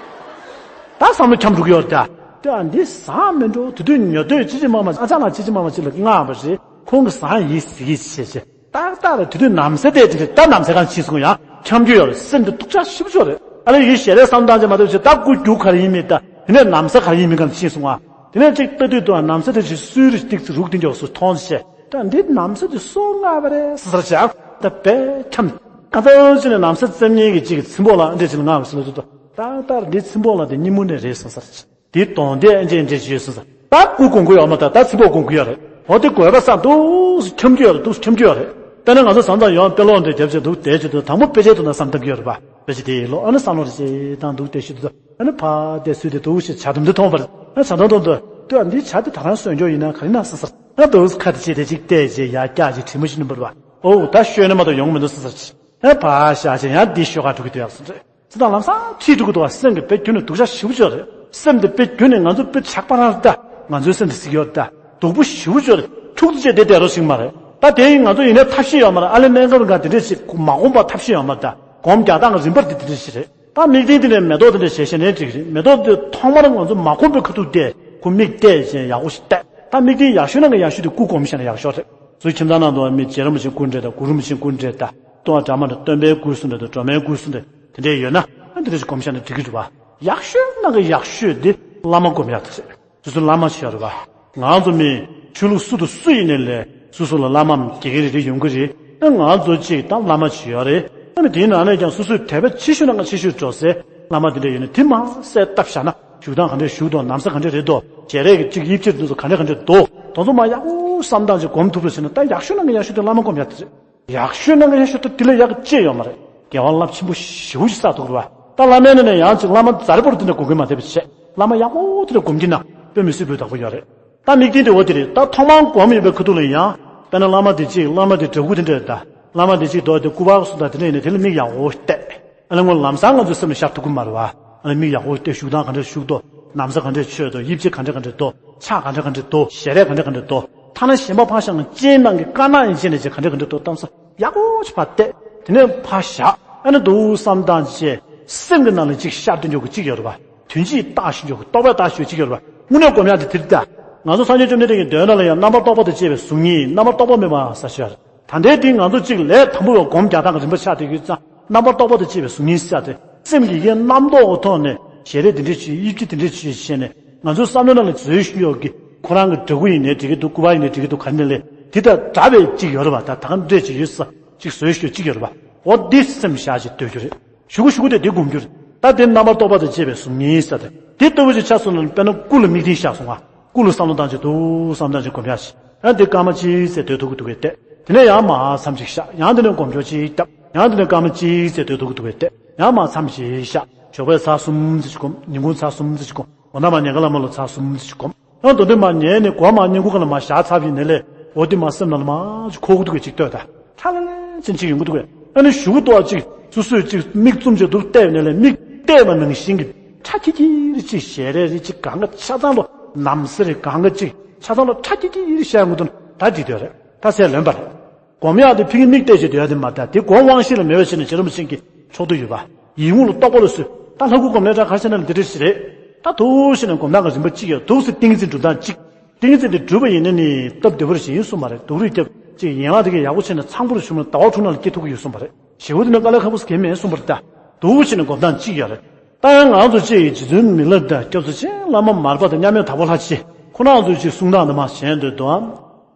ད་བསམ་བློ་འཁྱམ་འགྲོ་གི་ཡོད་རེད་ད། དེ་ཨ་འདི་ཟངས་མིན་འགྲོ་དེ་དུས་ཉོ་དོད་ཅི་ཅི་མ་མ་ཨ་ཅག་ལ་ཅི་ཅི་མ་མ་ཅིག་ལ་མངགས་པ་རེད། ཁོང་གི་ཟངས་ཡིན་ཟེར་གི་བྱས་བྱས། ཏག་ཏག་རེད། དེ་དུས་ནམ་ཟེར་དེ་དེ་ད་ནམ་ཟེར་གང་ཕྱིན་སོང་ཡང་འཁྱམ་རྒྱུ་ཡོད་རེད། སེམས་དེ་སྡུག་ཅག་ཞེ་པོ་ཅིག་ཡོད་རེད། ཨ་ལེ་ཡིན་ཞལ་རས་བསམ་བཏང་ཅིག་མ་གཏོགས་ཅིག་ད་སྐུ་རྒྱུ་ག་རེ་ཡིན་མིན་ད་དེ་ནས་ནམ་ཟེར་ག་རེ་ཡིན་མིན་གང་ཕྱིན་སོང་ཨ། དེ་ནས་ཅིག་ལྟ་དུས་དུ་ནམ་ཟེར་དེ་ཅིག་སུའི་རིགས་ཏིག་ཙི་རུག་དེ་འཇོག་སུ་མཐོང་ཅིག་ད་འདི་ནམ་ཟེར་དེ་སོ་ལྔ་བ་རེད་ཟེར་ཟེར་ཅིག་ཨ། ད་བས་འཁྱམ། ཁ་ཚ་ཅིག་ནས་ནམ་ཟེར་ཙམ་ཉིད་ཀྱི་ཅིག་ཚིམ་པོ་ལ་འདྲེ་ཅིག་ལ་ལྔ་བ་ཟེར་ལ་དུ་ད་ད་ལྟར་འདི་ཚིམ་པོ་ལ་དེ་སྙིང་མུ་ནས་རེད་ཟེར་ཟེར་ཅིག་དེའི་དོན་དེ་ཨེ་འདྲས་འདྲས་བྱས་སོང་ཟེར། ད་སྐུ་དགོངས་ཀྱི་ཡོད་མ་ད་ད་ཚིག་པོ་དགོངས་ཀྱི་ཡོད་རེད། འོ་དེ་དགོས་པ་བསམ་འདུག་སེ་འཁྱམ་གྱི་ཡོད་རེད། འདུག་སེ་འཁྱམ་གྱི་ཡོད་རེད། དཔེར་ན་ང་ཚོ་བཟང་ཙང་ཡོང་དཔེ་ཀློག་འདྲས་རྒྱབ་བྱས་འདུག་བསྡད་བྱས་འདུག་དང་པོ་དཔེ་ཆའི་ཐོག་ན་བསམ་བཏང་གི་ཡོད་རེད་པ། དཔེ་ཆ་དེ་ཡིན་ལོ་ཨ་ནི་བསམ་བློ་རེ་བྱས་དང་འདུག་བལྟས་ཤི་འདུག་ཨ་ནི་ཕ་དེ་སུས་དེ་འདུག་སེ་བྱ་དུམ་དེ་མཐོང་བར་ཨ་བྱ་དང་དང་དུ་ལྟོས་ཨ་འདི་བྱ་དེ་ད་རང་གསོན་འཇོག་ཡིན་ན་ག་རེ་ན་ཟེར་ཟེར་ཨ་འདུག་སེ་ཁ་དེ་བྱས་དེ་ཅིག་བལྟས་བྱས་ཡར་བཀྱག་ཅིག་དྲི་མ་ཤི་ནི་འབུར་བ་ཨོ་ད་ཤོད་ནི་མ་གཏོགས་ཡོང་མི་འདུག་ཟེར་ཟེར་ཅིག་ཨ་ཕ་ཤ་ཆེ་ཡང་འདི་ཤོད་ག་འགྲོ་གི་འདུག་ཡག་སེ་འདྲ། ཅི་དང་ལམ་སང་ཁྲིད་འགྲོ་གི་འདུག་བ། སེམས་ཀྱི་དཔེ་རྒྱུན་ནས་སྡུག་ཅག་ཞེ་པོ་ཅིག་རེད། སེམས་དེ་དཔེ་རྒྱུན་ནས་ང་ཚོ་དཔེ་ཇག་པ་རང་རེད་ད། ང་ཚོའི་སེམས་དེ་ཟིག་ཡོད་ད། སྡུག་པོ་ཞེ་པོ་ཅིག་རེད། འཁྲུག་ཏུ་བྱས་བསྡད་བསྡད་རོགས་ཤིག་མ་རེད། ད་དེ་ཡིན་ང་ཚོ་ཡིན་ནའི་ཐབས་ཤེས་ཡོད་མ་རེད། ཨ་ལེ་སྨན་ཁབ་འགའ་དེ་འདྲས་ཞིག་མ་འགོམ་པ་ཐབས་ཤེས་ཡོད་མ་རེད་ད། སྒོམ་རྒྱག་སྟངས་ཀྱི་རིམ་པ་དེ་དེ་འདྲས་ཞིག་རེད། ད་དམིགས་རྟེན་དེ་ནས་མེ་ཏོག་དེ་འདྲས་བཞད་བཞད་ནའི་འགྲིག་རེད། མེ་ཏོག་དེ་ཐོག་མར་ང་ཚོ་མ་འགོམ་པའི་ཁ་ཐུག་བལྟས་ཁོ་མིག་བལྟས་བྱས་ཡག་པོ་ཞིག་བལྟས། ད་དམིགས་རྟེན་ཡག་ཤོས་ནང་གི་ཡག་ཤོས་དེ་སྐུ་སྒོམ་བཞག་ན་ཡག་ཤོས་རེད། སུ་ཁྱིམ་ཚང་ནང་དུ་མི་རྗེ་རིན་པོ་ཆེ་སྐུ་འདྲ་དང་གུ་རུ་རིན་པོ་ཆེ་སྐུ་འདྲ་དང་སྟོང་པ་འདྲ་མ་འདྲ་སྟོན་པའི་སྐུ་གསུང་འདྲ་དང་སྒྲོལ་མའི་སྐུ་གསུང་འདྲ་དེ་འདྲ་ཡོད་ན་ཨ་འདི་འདྲ་ཞིག་སྒོམ་བཞག་ན་འགྲིག་གི་རེད་བ། ཡག་ཤོས་ནང་གི་ཡག་ཤོས་འདི་བླ་མ་སྒོམ་ཡག་དེ་རེད། སོ་སོའི་བླ་མ་ཞིག་ཡོད་རེད་བ། ང་ཚོ་མི་ཆོས་ལུགས་སུ་དང་སུ་ཡིན་ནའི་ལས་སོ་སོ་ལ་བླ་མའམ་དགེ་རྒན་རེ་རེ་ཡོང་གི་རེད། ཨ་ང་ཚོ་གཅིག་དང་བླ་མ་ཞིག་ཡོད་རེད། ཨ་ནི་དེའི་ནང་ནས་ཀྱང་སོ་སོའི་དད་པ་ཆེ་ཤོས་ནང་གི་ཆེ་ཤོས་འགྲོ་སའི་བླ་མ་དེ་འདྲ་ཡོད་ན་དེ་མ་གསལ་བཏབ་བཞག་ན། བཞུགས་སྟངས་ག་འདྲས་བཞུགས་འདུག་ནམ་ཟས་ག་འདྲས་རེད་འདུག་བྱས་རས་ཀྱི་གཅིག་དབྱིབས་ཕྱེ་འདུག་ག་འདྲས་ག་འདྲས་འདུག་དེ་ཚོ་མ་ཡག་པོ་བསམ་སྟངས་ཅིག་སྒོམ་ཐུབ་རེད་ཟེར་ན་ད་ཡག་ཤོས་ནང་གི་ཡག་ཤོས་དེ་བླ་མ་སྒོམ་ཡག་དེ་རེད། ཡག་ཤོས་ནང་གི་ཡག་ཤོས་དེ་དེ་ལས་ཡག་གི་ཅི་ཡོད་མ་རེད། དགེ་བ་རླབས་ཆེན་པོ་ཞེ་པོ་ཞིག་བསགས་འདུག་རེད་བ། ད་བླ་མའི་ནང་ནས་ཡང་ཅིག་བླ་མ་ཛར་པོར་དེ་འདྲ་སྒོམ་གི་མ་བསྡད་པ་བྱས་བླ་མ་ཡག་པོ་དེ་འདྲ་སྒོམ་གྱི་ན་དཔེ་མི་སྲིད་པའི་བདག་པོ་ཡོད་རེད། ད་དམིགས་རྟེན་དེ་འོ་དེ་རེད། ད་ཐོག་མར་སྒོམ་ཡོད་པའི་ཁ་ཐུག་ལ་ཡང་དཔེར་ན་བླ་མ་དེ་གཅིག་བླ་མ་དེ་འདྲ་སྐུ་དེ་འདྲ་ད་བླ་མ་དེ་གཅིག་རྡོ་དེ་སྐུ་པར་སུ་ད་དེ་འདྲ་ཡིན་ན་དེ་ལ་མིག་ཡག་པོ་བལྟས། ཨ་ནི་སྔོན་ལམ་སང་ང་ཚོའི་སེམས་ལ་ཤར་ཐུབ་ཀྱི་མ་རེད་བ། ཨ་ནི་མིག་ཡག་པོ་བལྟས། བཞུགས་སྟངས་ག་འདྲ་བཞུགས་འདུག་ནམ་ཟས་ག་འདྲ་མཆོད་འདུག་དབྱིབས་ཕྱེ་ག་འདྲ་ག་འདྲ་འདུག་ཕྱག་ག་འདྲ་ག་འདྲ་འདུག་ཞལ་རས་ག་འདྲ་ག་འདྲ་འདུག་ཐ་ན་གཞན་པ་ཕར་བཞག་ན་སྤྱན་ནང་གི་དཀར་ནག་ཡན་ཆད་ནས་ཅིག་ག་འདྲ་ག་འདྲ་འདུག་གཏམ་ས་ཡག་པོ་ཅིག་ཕར་བལྟས། དེ་ནས་ཕར་བཞག་ཨ་ནི་འདུག་བསམ་སྟངས་བྱས། སེམས་ཀྱི་ནང་ལ་ཅིག་ཤར་དུ་འཇུག་གི་ཅིག་ཡོད་རེད་བ། དོན་སྤྱི་བརྟག་ཞིབ་འཇུག་གི་རྟོག་པས་བརྟག་ཞིབ་ཅིག་ཡོད་རེད་བ། དངོས་གནས་སྒོམ་ཡག་དེ་དེ་རེད་ད། ང་ཚོ་སངས་རྒྱས་བཅོམ་ལྡན་འདས་ཀྱི་མདོའི་ནང་ལ་ཡང་རྣམ་པར་རྟོག་པ་དང་བཅས་པའི་གཟུགས་བརྙན། རྣམ་པར་རྟོག་པ་མེད་པ་ཟེར་ཤར། ད་ལྟའི་འདི་ང་ཚོ་གཅིག་ལས་དང་པོ་བའི་སྒོམ་རྒྱག་སྟངས་ཀྱི་རིམ་པ་ཆགས་བསྡད་ཡོད་ཙང་རྣམ་པར་རྟོག་པ་དང་བཅས་པའི་གཟུགས་བརྙན་ཟེར་ཏེ་སེམས་ཀྱི་ཡེ་རྣམ་རྟོག་གི་ཐོག་ནས་ཞལ་རས་དེ་འདྲས་བྱས། དབྱིབས་ཕྱེ་དེ་འདྲས་བྱས་བྱས་ནས་ང་ཚོའི་བསམ་བློ་ནང་ལ་འཛུལ་ཞུ་ཡོད་ཀྱི་ཁོ་རང་གི་འདྲ་སྐུ་ཡིན་ནའི་འགྲིག་གི་འདུག་སྐུ་པར་ཡིན་ནའི་འགྲིག་གི་འདུག་ག་རེ་ཡིན་ནའི་དེ་དང་འདྲ་བའི་གཅིག་ཡོད་རེད་བ། ད་ད་ག་འདྲས་ཅིག་ཡོད་ས་ཅིག་བཟོས་ཞུ་གཅིག་ཡོད་རེད་བ། འོ་འདི་སེམས་བཞག་ཅིག་སྡོད་རྒྱུ་རེད། གཞུག་གུ་གཞུག་གུ་དེ་འདི་སྒོམ་རྒྱུ་རེད། ད་དེ་རྣམ་པར་རྟོག་པ་དང་བཅས་པའི་གཟུགས་བརྙན་ཟེར་ཏེ་དེ་ལྟ་བུ་ཅིག་ཆགས་སོང་ན་དཔེར་ན་སྐུ་ལ་དམིགས་རྟེན་བཞག་སོང་ང་། སྐུ་ལ་བསམ་བློ་བཏང་ཅིག་འདུག་བསམ་བཏང་ཅིག་སྒོམ་ཡག་ཅིག་ཡང་དེ་སྐར་མ་གཅིག་ཙམ་སྡོད་ཐུབ་ཀྱི་འདུག་གས་བལྟས། དེ་ནས་ཡང་མར་མཚམས་ཅིག་བཞག་ཡང་དེ་ནས་སྒོམ་ཆོག་ཅིག་བརྒྱབ། ཡང་དེ་ནས་སྐར་མ་གཅིག་ཙམ་སྡོད་ཐུབ་ཀྱི་འདུག་གས་བལྟས། ཡང་མར་མཚམས་ཅིག་བཞག་ཞོགས་པའི་ཚར་གསུམ་ཙམ་ཅིག་སྒོམ། ཉིན་གུང་ཚར་གསུམ་ཙམ་ཅིག་སྒོམ། འོ་ན་མར་ཉལ་ཁ་ལ་མར་ལ་ཚར་གསུམ་ཙམ་ཅིག་སྒོམ། ཡང་མདོ་འདི་མར་ཉལ་ནས་སྒོ་མར་བརྙན་བཀུར་ཁང་ལ་མར་ཞག་ཚར་བ་ཡིན་ནའི་ལས་འོ་དེ་མར་སེམས་ནང་ལ་མར་ཅིག་འཁོར་གྱི་འདུག་གས་ཅིག་ལྟོས་ད། ཁྲ་ལ་ལ་ཅན་ཅིག་ཡོང་གི་འདུག་གས། ཨ་ནི་གཞུག་གུ་ཏོག་ཅིག་སོ་སོས་ཅིག་མིག་བཙུམ་ཅིག་འདུག་བལྟས་ནས་ལས་མིག་བལྟས་པ་ནང་བཞིན་གྱི་ཁྲ་ཁྱི་ཁྱི་རེ་ཅིག་ཞལ་རས་རེ་ཅིག་གང་ག་ཆ་ཚང་ལོ་ནམ་སེ་རེ་གང་ག་ཅིག་ཆ་ཚང་ལོ་ཁྲ་ཁྱི་ཁྱི་རེ་ཤར་ཡོང་གི་འདུག་ད་འགྲིག་འདོད་རེད། ད་ཚེ་ལོན་པ་རེད། སྒོམ་ཡག་དེ་ཕ་གི་མིག་བལྟས་བྱས་སྡོད་ཡག་དེ་མ་རེད་ད། དེ་སྒོམ་དབང་ཤེས་ལ་མེད་པ་བྱས་ནས་རྗེ་རིན་པོ་ཆེ་གི་ཕྱོགས་བསྡུས་ཡོད་པ། ཡིད་འོང་ལ་རྟོག་པ་ལ་གསོལ། ད་ལྷ་སྐུ་སྒོམ་ནའི་འདྲ་ག་རེ་བྱས་ན་ལ་འདི་འདྲ་ཞིག་རེད། ད་འདུག་སེ་ནས་སྒོམ་སྟངས་ཀྱི་རིམ་པ་གཅིག་ཡོད། འདུག་སེ་ཏིང་འཛིན་སྒྲུབ་སྟངས་གཅིག་ཏིང་འཛིན་དེ་སྒྲུབ་པ་ཡིན་ན་ནི་སྟབས་བདེ་པོ་རེད་ཞེས་གསུངས་པ་རེད། སྡུག་རུས་རྒྱབ་ཅིག་ཡན་ལག་དེ་གས་ཡག་པོ་བྱས་ནས་ཚང་པོ་རུ་བྱུང་ན་ཟླ་བ་དྲུག་ནང་ལ་སྐྱེ་ཐུབ་ཀྱི་ཡོད་གསུངས་པ་རེད། ཞེ་པོ་དེ་ནི་དཀའ་ལས་ཁག་པོ་ཞིག་གང་མེད་གསུངས་པ་རེད་ད། འདུག་སེ་ནས་སྒོམ་སྟངས་གཅིག་ཡོད་རེད། ད་ཡང་ང་ཚོ་ཅིག་རྗེ་བཙུན་མི་ལ་དང་སྐྱབས་སུ་མཆི་བླ་མ་མར་པ་དང་མཉམ་མེད་དྭགས་པོ་ལྷ་ཅིག་ ཁོ་རང་ཚོས་ཅིག་གསུང་སྟངས་དུ་མ་གཞན་དུ་དང་།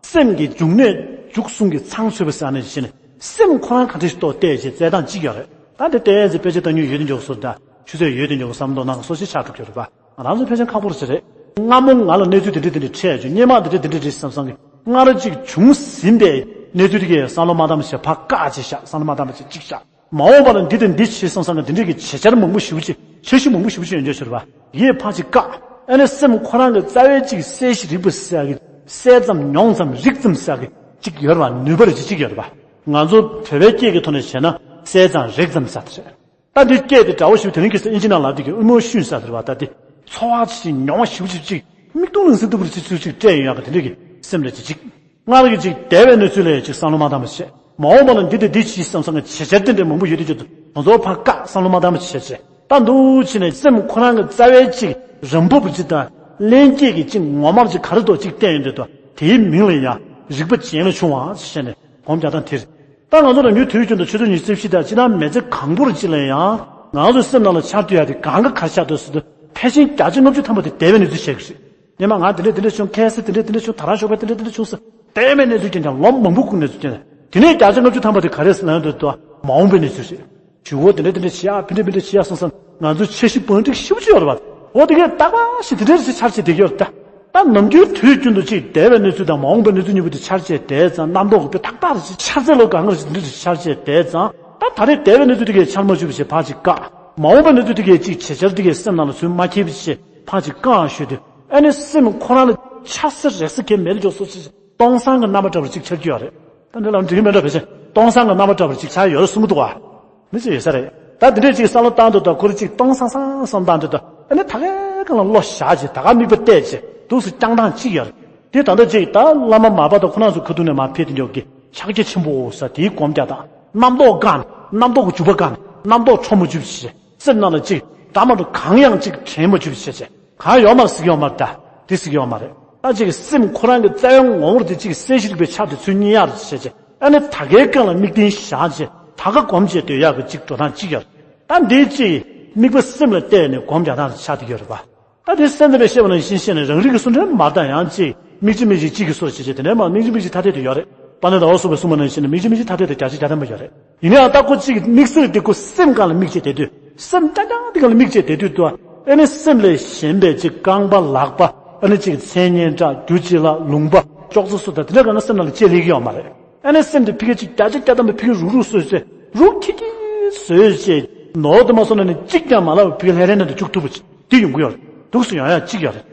སེམས་ཀྱི་འབྱུང་གནས་འཇུག་གསུམ་གྱི་མཚང་ཚོས་པ་ཟེར་ནས་བྱས་ནས་སེམས་ཁོ་རང་ག་འདྲ་ཞིག་ཏོག་བལྟས་བྱས་བཙལ་སྟངས་གཅིག་ཡོད་རེད། ད་འདི་བལྟས་ཚེ་དཔེ་ཆ་ལྟ་མྱོང་ཡོད་དུ་འཇོག་སོ་ད་ཆུ་ཚོད་ཡོད་དུ་འཇོག་བསམ་མདོག་ནང་སོ་ཞིག་ཆགས་འགྲོ་གི་རེད་པ། ང་རང་ཚོ་ཕལ་ཆེར་ཁག་པོ་རེད་བྱེད་རེད། སྔ་མོ་ང་ལ་གནས་ཚུལ་དེ་འདྲ་དེ་འདྲ་འཕྲད་བྱུང་སྔོན་མ་དེ་འདྲ་དེ་འདྲ་རེད་བསམ་བསམ་གི་སྔར་ཅིག་བྱུང་ཟིན་པའི་གནས་ཚུལ་དེ་གས་བསམ་བློ་མ་བཏང་བ་བྱས་ཕར་བཀག་ཅིག་བཞག་བསམ་བློ་མ་བཏང་བ་བྱས་གཅིག་བཞག་མ་འོངས་པ་ལ་འདི་དང་འདི་བྱེད་བསམ་བསམ་གི་འདི་འདྲས་ཀྱི་བྱེད་འཆར་མང་པོ་ཞེ་པོ་ཅིག་འཆར་གཞི་མང་པོ་ཞེ་པོ་ཅིག་ཡོང་རྒྱུ་ཞིག་རེད་པ། ཡིད་ཕར་ཅིག་བཀག་ཨ་ནི་སེམས་ཁོ་རང་གི་རྩ་བའི་ཅིག་གསལ་ཞིང་རིག་པ་ཟེར་གི་གསལ་ཙམ་མྱོང་ཙམ་རིག་ཙམ་ཟེར་གི་ཅིག་ཡོད་རེད་པ། ནུས་པ་རེ་ཅིག་ཅིག་ཡོད་རེད་པ། ང་ཚོ་བོད་པའི་སྐད་ཀྱི་ཐོག་ནས་བྱས་ན་གསལ་ཙམ་རིག་ཙམ་ཟེར་དེ་རེད། ད་འདི་སྐད་དེ་འདྲ་བོ་ཞིག་དེ་རིང་ཁ་སང་ཨིན་ཇི་ནང་ལབ་དེ་གི་ཨུ་མོ་ཤུན་ཟེར་དེ་རེད་པ། ད་དེ་ཚོར་བ་ཅིག་མྱོང་བ་ཞེ་པོ་ཅིག་ཅིག་མིག་མཐོང་ལག་ཟིན་ལྟ་བུ་རེ་ཅིག་ཚུལ་ཅིག་སྤྲད་ཡོང་ཡག་གི་དེ་འདྲས་ཀྱི་སེམས་རེ་ཅིག་ཅིག་སྔར་གྱི་ཅིག་འདས་པའི་གནས་ཚུལ་ལ་ཅིག་བསམ་བློ་མ་བཏང་བ་བྱས། མ་འོངས་པ་ལ་འདི་དང་འདི་བྱེད་བསམ་བསམ་གྱི་བྱེད་འཆར་དེ་འདྲ་མང་པོ་ཡོད་དུས་ཅིག་ཏུ་ང་ཚོ་ཕར་བཀག་བསམ་བློ་མ་བཏང་བ་བྱས་བྱས། ད་འདུག་བྱས་ནས་སེམས་ཁོ་རང་གི་རྩ་བའི་ཅིག་རང་བབས་ཅིག་དང་ལྷན་སྐྱེས་ཀྱི་ཅིག་ངོ་མ་ཅིག་ག་རེ་འདུག་ཅིག་བསྟན་ཡོང་དུས་དུ་དེའི་མིང་ལ་ཡང་རིག་པ་རྗེན་ལ་ཆུང་བ་ཞེས་ནས་སྒོམ་རྒྱག་སྟངས་དེ་རེད། ད་ང་ཚོ་རང་རྒྱུད་དུས་རྒྱུན་དུ་ཆུ་ཚོད་ཉི་ཤུ་རྩ་བཞི་དང་སྤྱི་བཏང་མི་ཚེ་གང་པོར་ཅིག་ལ་ཡང་ང་ཚོའི་སེམས་ནང་ལ་འཆར་སྡོད་ཡག་དེ་གང་ག་ག་རེ་ཆགས་འདུག་ཟེར་དུས་ཕལ་ཆེར་བརྒྱ་ཆ་ལྔ་བཅུ་ཐམ་པ་དེ་འདས་པའི་གནས་ཚུལ་བཤད་ཀྱི་རེད། སྔོན་མ་ང་དེ་འདྲས་དེ་འདྲས་བྱུང་། ཁ་སང་དེ་འདྲས་དེ་འདྲས་བྱུང་། ད་རང་ཞོགས་པ་དེ་འདྲས་དེ་འདྲས་བྱུང་ཟེར། འདས་པའི་གནས་ཚུལ་རྐྱང་རྐྱང་ལོ་མང་པོ་སྒང་གནས་ཚུལ་རྐྱང་རྐྱང་། དེ་ནས་བརྒྱ་ཆ་ལྔ་བཅུ་ཐམ་པ་དེ་ག་རེ་ཟེར་ན་འདོད་དོ། མ་འོངས་པའི་གནས་ཚུལ་རེད། ཇུས་འགོ་དེ་འདྲས་དེ་འདྲས་བྱེད་ཡག་ཕན་འདྲས་ཕན་འདྲས་བྱེད་ཡག་སོང་ཙང་ང་ཚོའི་འཆར་གཞི་བང་སྒྲིག་ཞེ་པོ་ཅིག་ཡོད་རེད་པ། འོ་དེ་གས་རྟག་པར་ཞིག་དེ་འདྲས་རེ་ཆར་ཆེ་བསྡད་ཀྱི་ཡོད་རེད་ད། ད་ནམ་རྒྱུན་དུས་རྒྱུན་དུ་ཅིག་འདས་པའི་གནས་ཚུལ་དང་མ་འོངས་པའི་གནས་ཚུལ་གཉིས་པོ་དེ་འཆར་བྱས་བསྡད་ཙང་རྣམ་རྟོག་གི་དཔེ་ཏག་ཏག་རེ་ཅིག་འཆར་ཚད་ལོ་གང་ག་རེ་ཅིག་དེ་འདྲས་ཅིག་འཆར་བྱས་བསྡད་ཙང་ད་ད་རེས་འདས་པའི་གནས་ཚུལ་དེ་གས་འཆར་མ་བཅུག་པ་བྱས་ཕར་ཅིག་བཀག་མ་འོངས་པའི་གནས་ཚུལ་དེ་གས་ཅིག་བྱེད་འཆར་དེ་གས་སེམས་ནང་ལ་ཚུར་མ་འཁྱེར་བ་བྱས་ཕར་ཅིག་བཀག་ཞུས་དུས་ཨ་ནི་སེམས་ཁོ་རང་ལ་ཆ་ས་རེག་ས་གས་མེད་ལ་འཇོག་སོ་ཅིག་སྟོང་སང་གི་རྣམ་པ་འདྲ་བ་ཅིག་འཆར་གྱི་ཡོད་རེད། ད་འདི་ལ་འགྲིག་གི་མེད་འདྲ་བས་ཅིག་སྟོང་སང་གི་རྣམ་པ་འདྲ་བ་ཅིག་ཆགས་ཡོད་རེད་གསུང་གི་འདུག་བ། མི་ཚོས་ཡོད་ས་རེད། ད་དེ་འདྲས་ཅིག་བསམ་བློ་བཏང་དུས་ད་ཁོ་རང་ཅིག་སྟོང་སང་སང་བསམ་བཏང་དུས་ད་ཨ་ནི་ད་གའི་སྒང་ལ་བློ་བཞག་བྱས་ད་ག་མིག་དཔེ་བལྟས་བྱས་འདུག་སེ་བསྐྱངས་སྟངས་གཅིག་ཡོད་རེད། དེ་ད་ལྟ་ཅིག་ད་བླ་མ་མར་པ་དང་ཁོ་རང་ཚོ་ཁ་ཐུག་ནས་མར་ཕེབས་དུས་འཇོག་གི་ཕྱག་རྒྱ་ཆེན་པོ་ཟེར་དེའི་སྒོམ་རྒྱག་སྟངས། རྣམ་རྟོག་བཀག་ནས་རྣམ་རྟོག་གི་འཇུག་པ་བཀག་ནས་རྣམ་རྟོག་འཕྲོ་མ་བཅུག་བྱས་སེམས་ནང་ལ་ཅིག་འདྲ་མ་འདྲ་གང་ཡང་ཅིག་དྲན་མ་བཅུག་བྱས་བྱས་གང་ཡོད་མ་རེད་ཟེར་གྱི་ཡོད་མ་རེད། ད་དེ་ཟེར་གྱི་ཡོད་མ་རེད། ད་ཅིག་སེམས་ཁོ་རང་གི་རྩ་བའི་ངོ་བོར་དེ་ཅིག་གསལ་ཞིང་རིག་པའི་ཆ་དེ་ཚུར་རྙེད་ཡག་རེད་བྱས་བྱས། ཨ་ནི་ད་གའི་སྒང་ལ་དམིགས་རྟེན་བཞག་བྱས་ད་ག་སྒོམ་བྱས་སྡོད་ཡག་གི་ཅིག་འགྲོ་སྟངས་ཅིག་ཡོད་རེད། ད་འདི་ཅིག་དམིགས་པ་སེམས་ལ་གཏད་ནས་སྒོམ་རྒྱག་སྟངས་ཆགས་བསྡད་ཡོད་རེད་པ། ད་དེ་སེམས་ཙམ་པས་བཤད་པ་ནང་བཞིན་བཤད་ནས་རང་རིག་གི་སུ་འདྲ་མ་ལྟ་ཡང་ཅིག་མིག་གཅིག་མིག་གཅིག་གཅིག་གི་སོ་བྱེད་བྱེད་དེ་ནས་མ་མིག་གཅིག་མིག་གཅིག་ཐ་དད་དུ་ཡོད་རེད། དཔལ་ལྡན་ཟླ་བ་གསུམ་པས་གསུངས་པ་ནང་བཞིན་མིག་གཅིག་མིག་གཅིག་ཐ་དད་དུ་བརྒྱ་ཆ་བརྒྱ་ཐམ་པ་ཡོད་རེད། ཡིན་ནའང་ད་ཁོ་གཅིག་དམིགས་བསལ་དེ་ཁོ་སེམས་སྒང་ལ་དམིགས་བྱས་བསྡད་དུས་སེམས་རྐྱང་རྐྱང་དེ་སྒང་ལ་དམིགས་བྱས་བསྡད་དུས་དུ་ཨ་ནི་སེམས་ལས་གཞན་པའི་ཅིག་རྐང་པ་ལག་པ་ཨ་ནི་ཅིག་མཚན་སྙན་གྲགས་རྒྱུ་ཅི་ལ་ལུང་པ་ཅོག་ཙེ་སུ་དང་དེ་འདྲ་གང་ན་སེམས་ནང་ལ་ཅི་སླེབས་ཀྱི་ཡོད་མ་རེད། ཨ་ནི་སེམས་དེ་ཕི་གེ་ཅིག་བརྒྱ་ཆ་བརྒྱ་ཐམ་པ་ཕི་གེ་རུག་རུག་བཟོས་བྱས་རུག་ཁྱི་ཁྱི་བཟོས་བྱས་ནོར་དུ་མ་སོང་ན་ནི་གཅིག་ཀྱང་མ་ལབ་ཕི་གེ་ལྷས་རན་ནང་དུ་བཅུག་ཐུབ་པ་ཅིག་དེ་ཡོང་གི་ཡོད་རེད། འདུག་སེ་ཡོང་ཡག་གཅིག་ཡོད་རེད།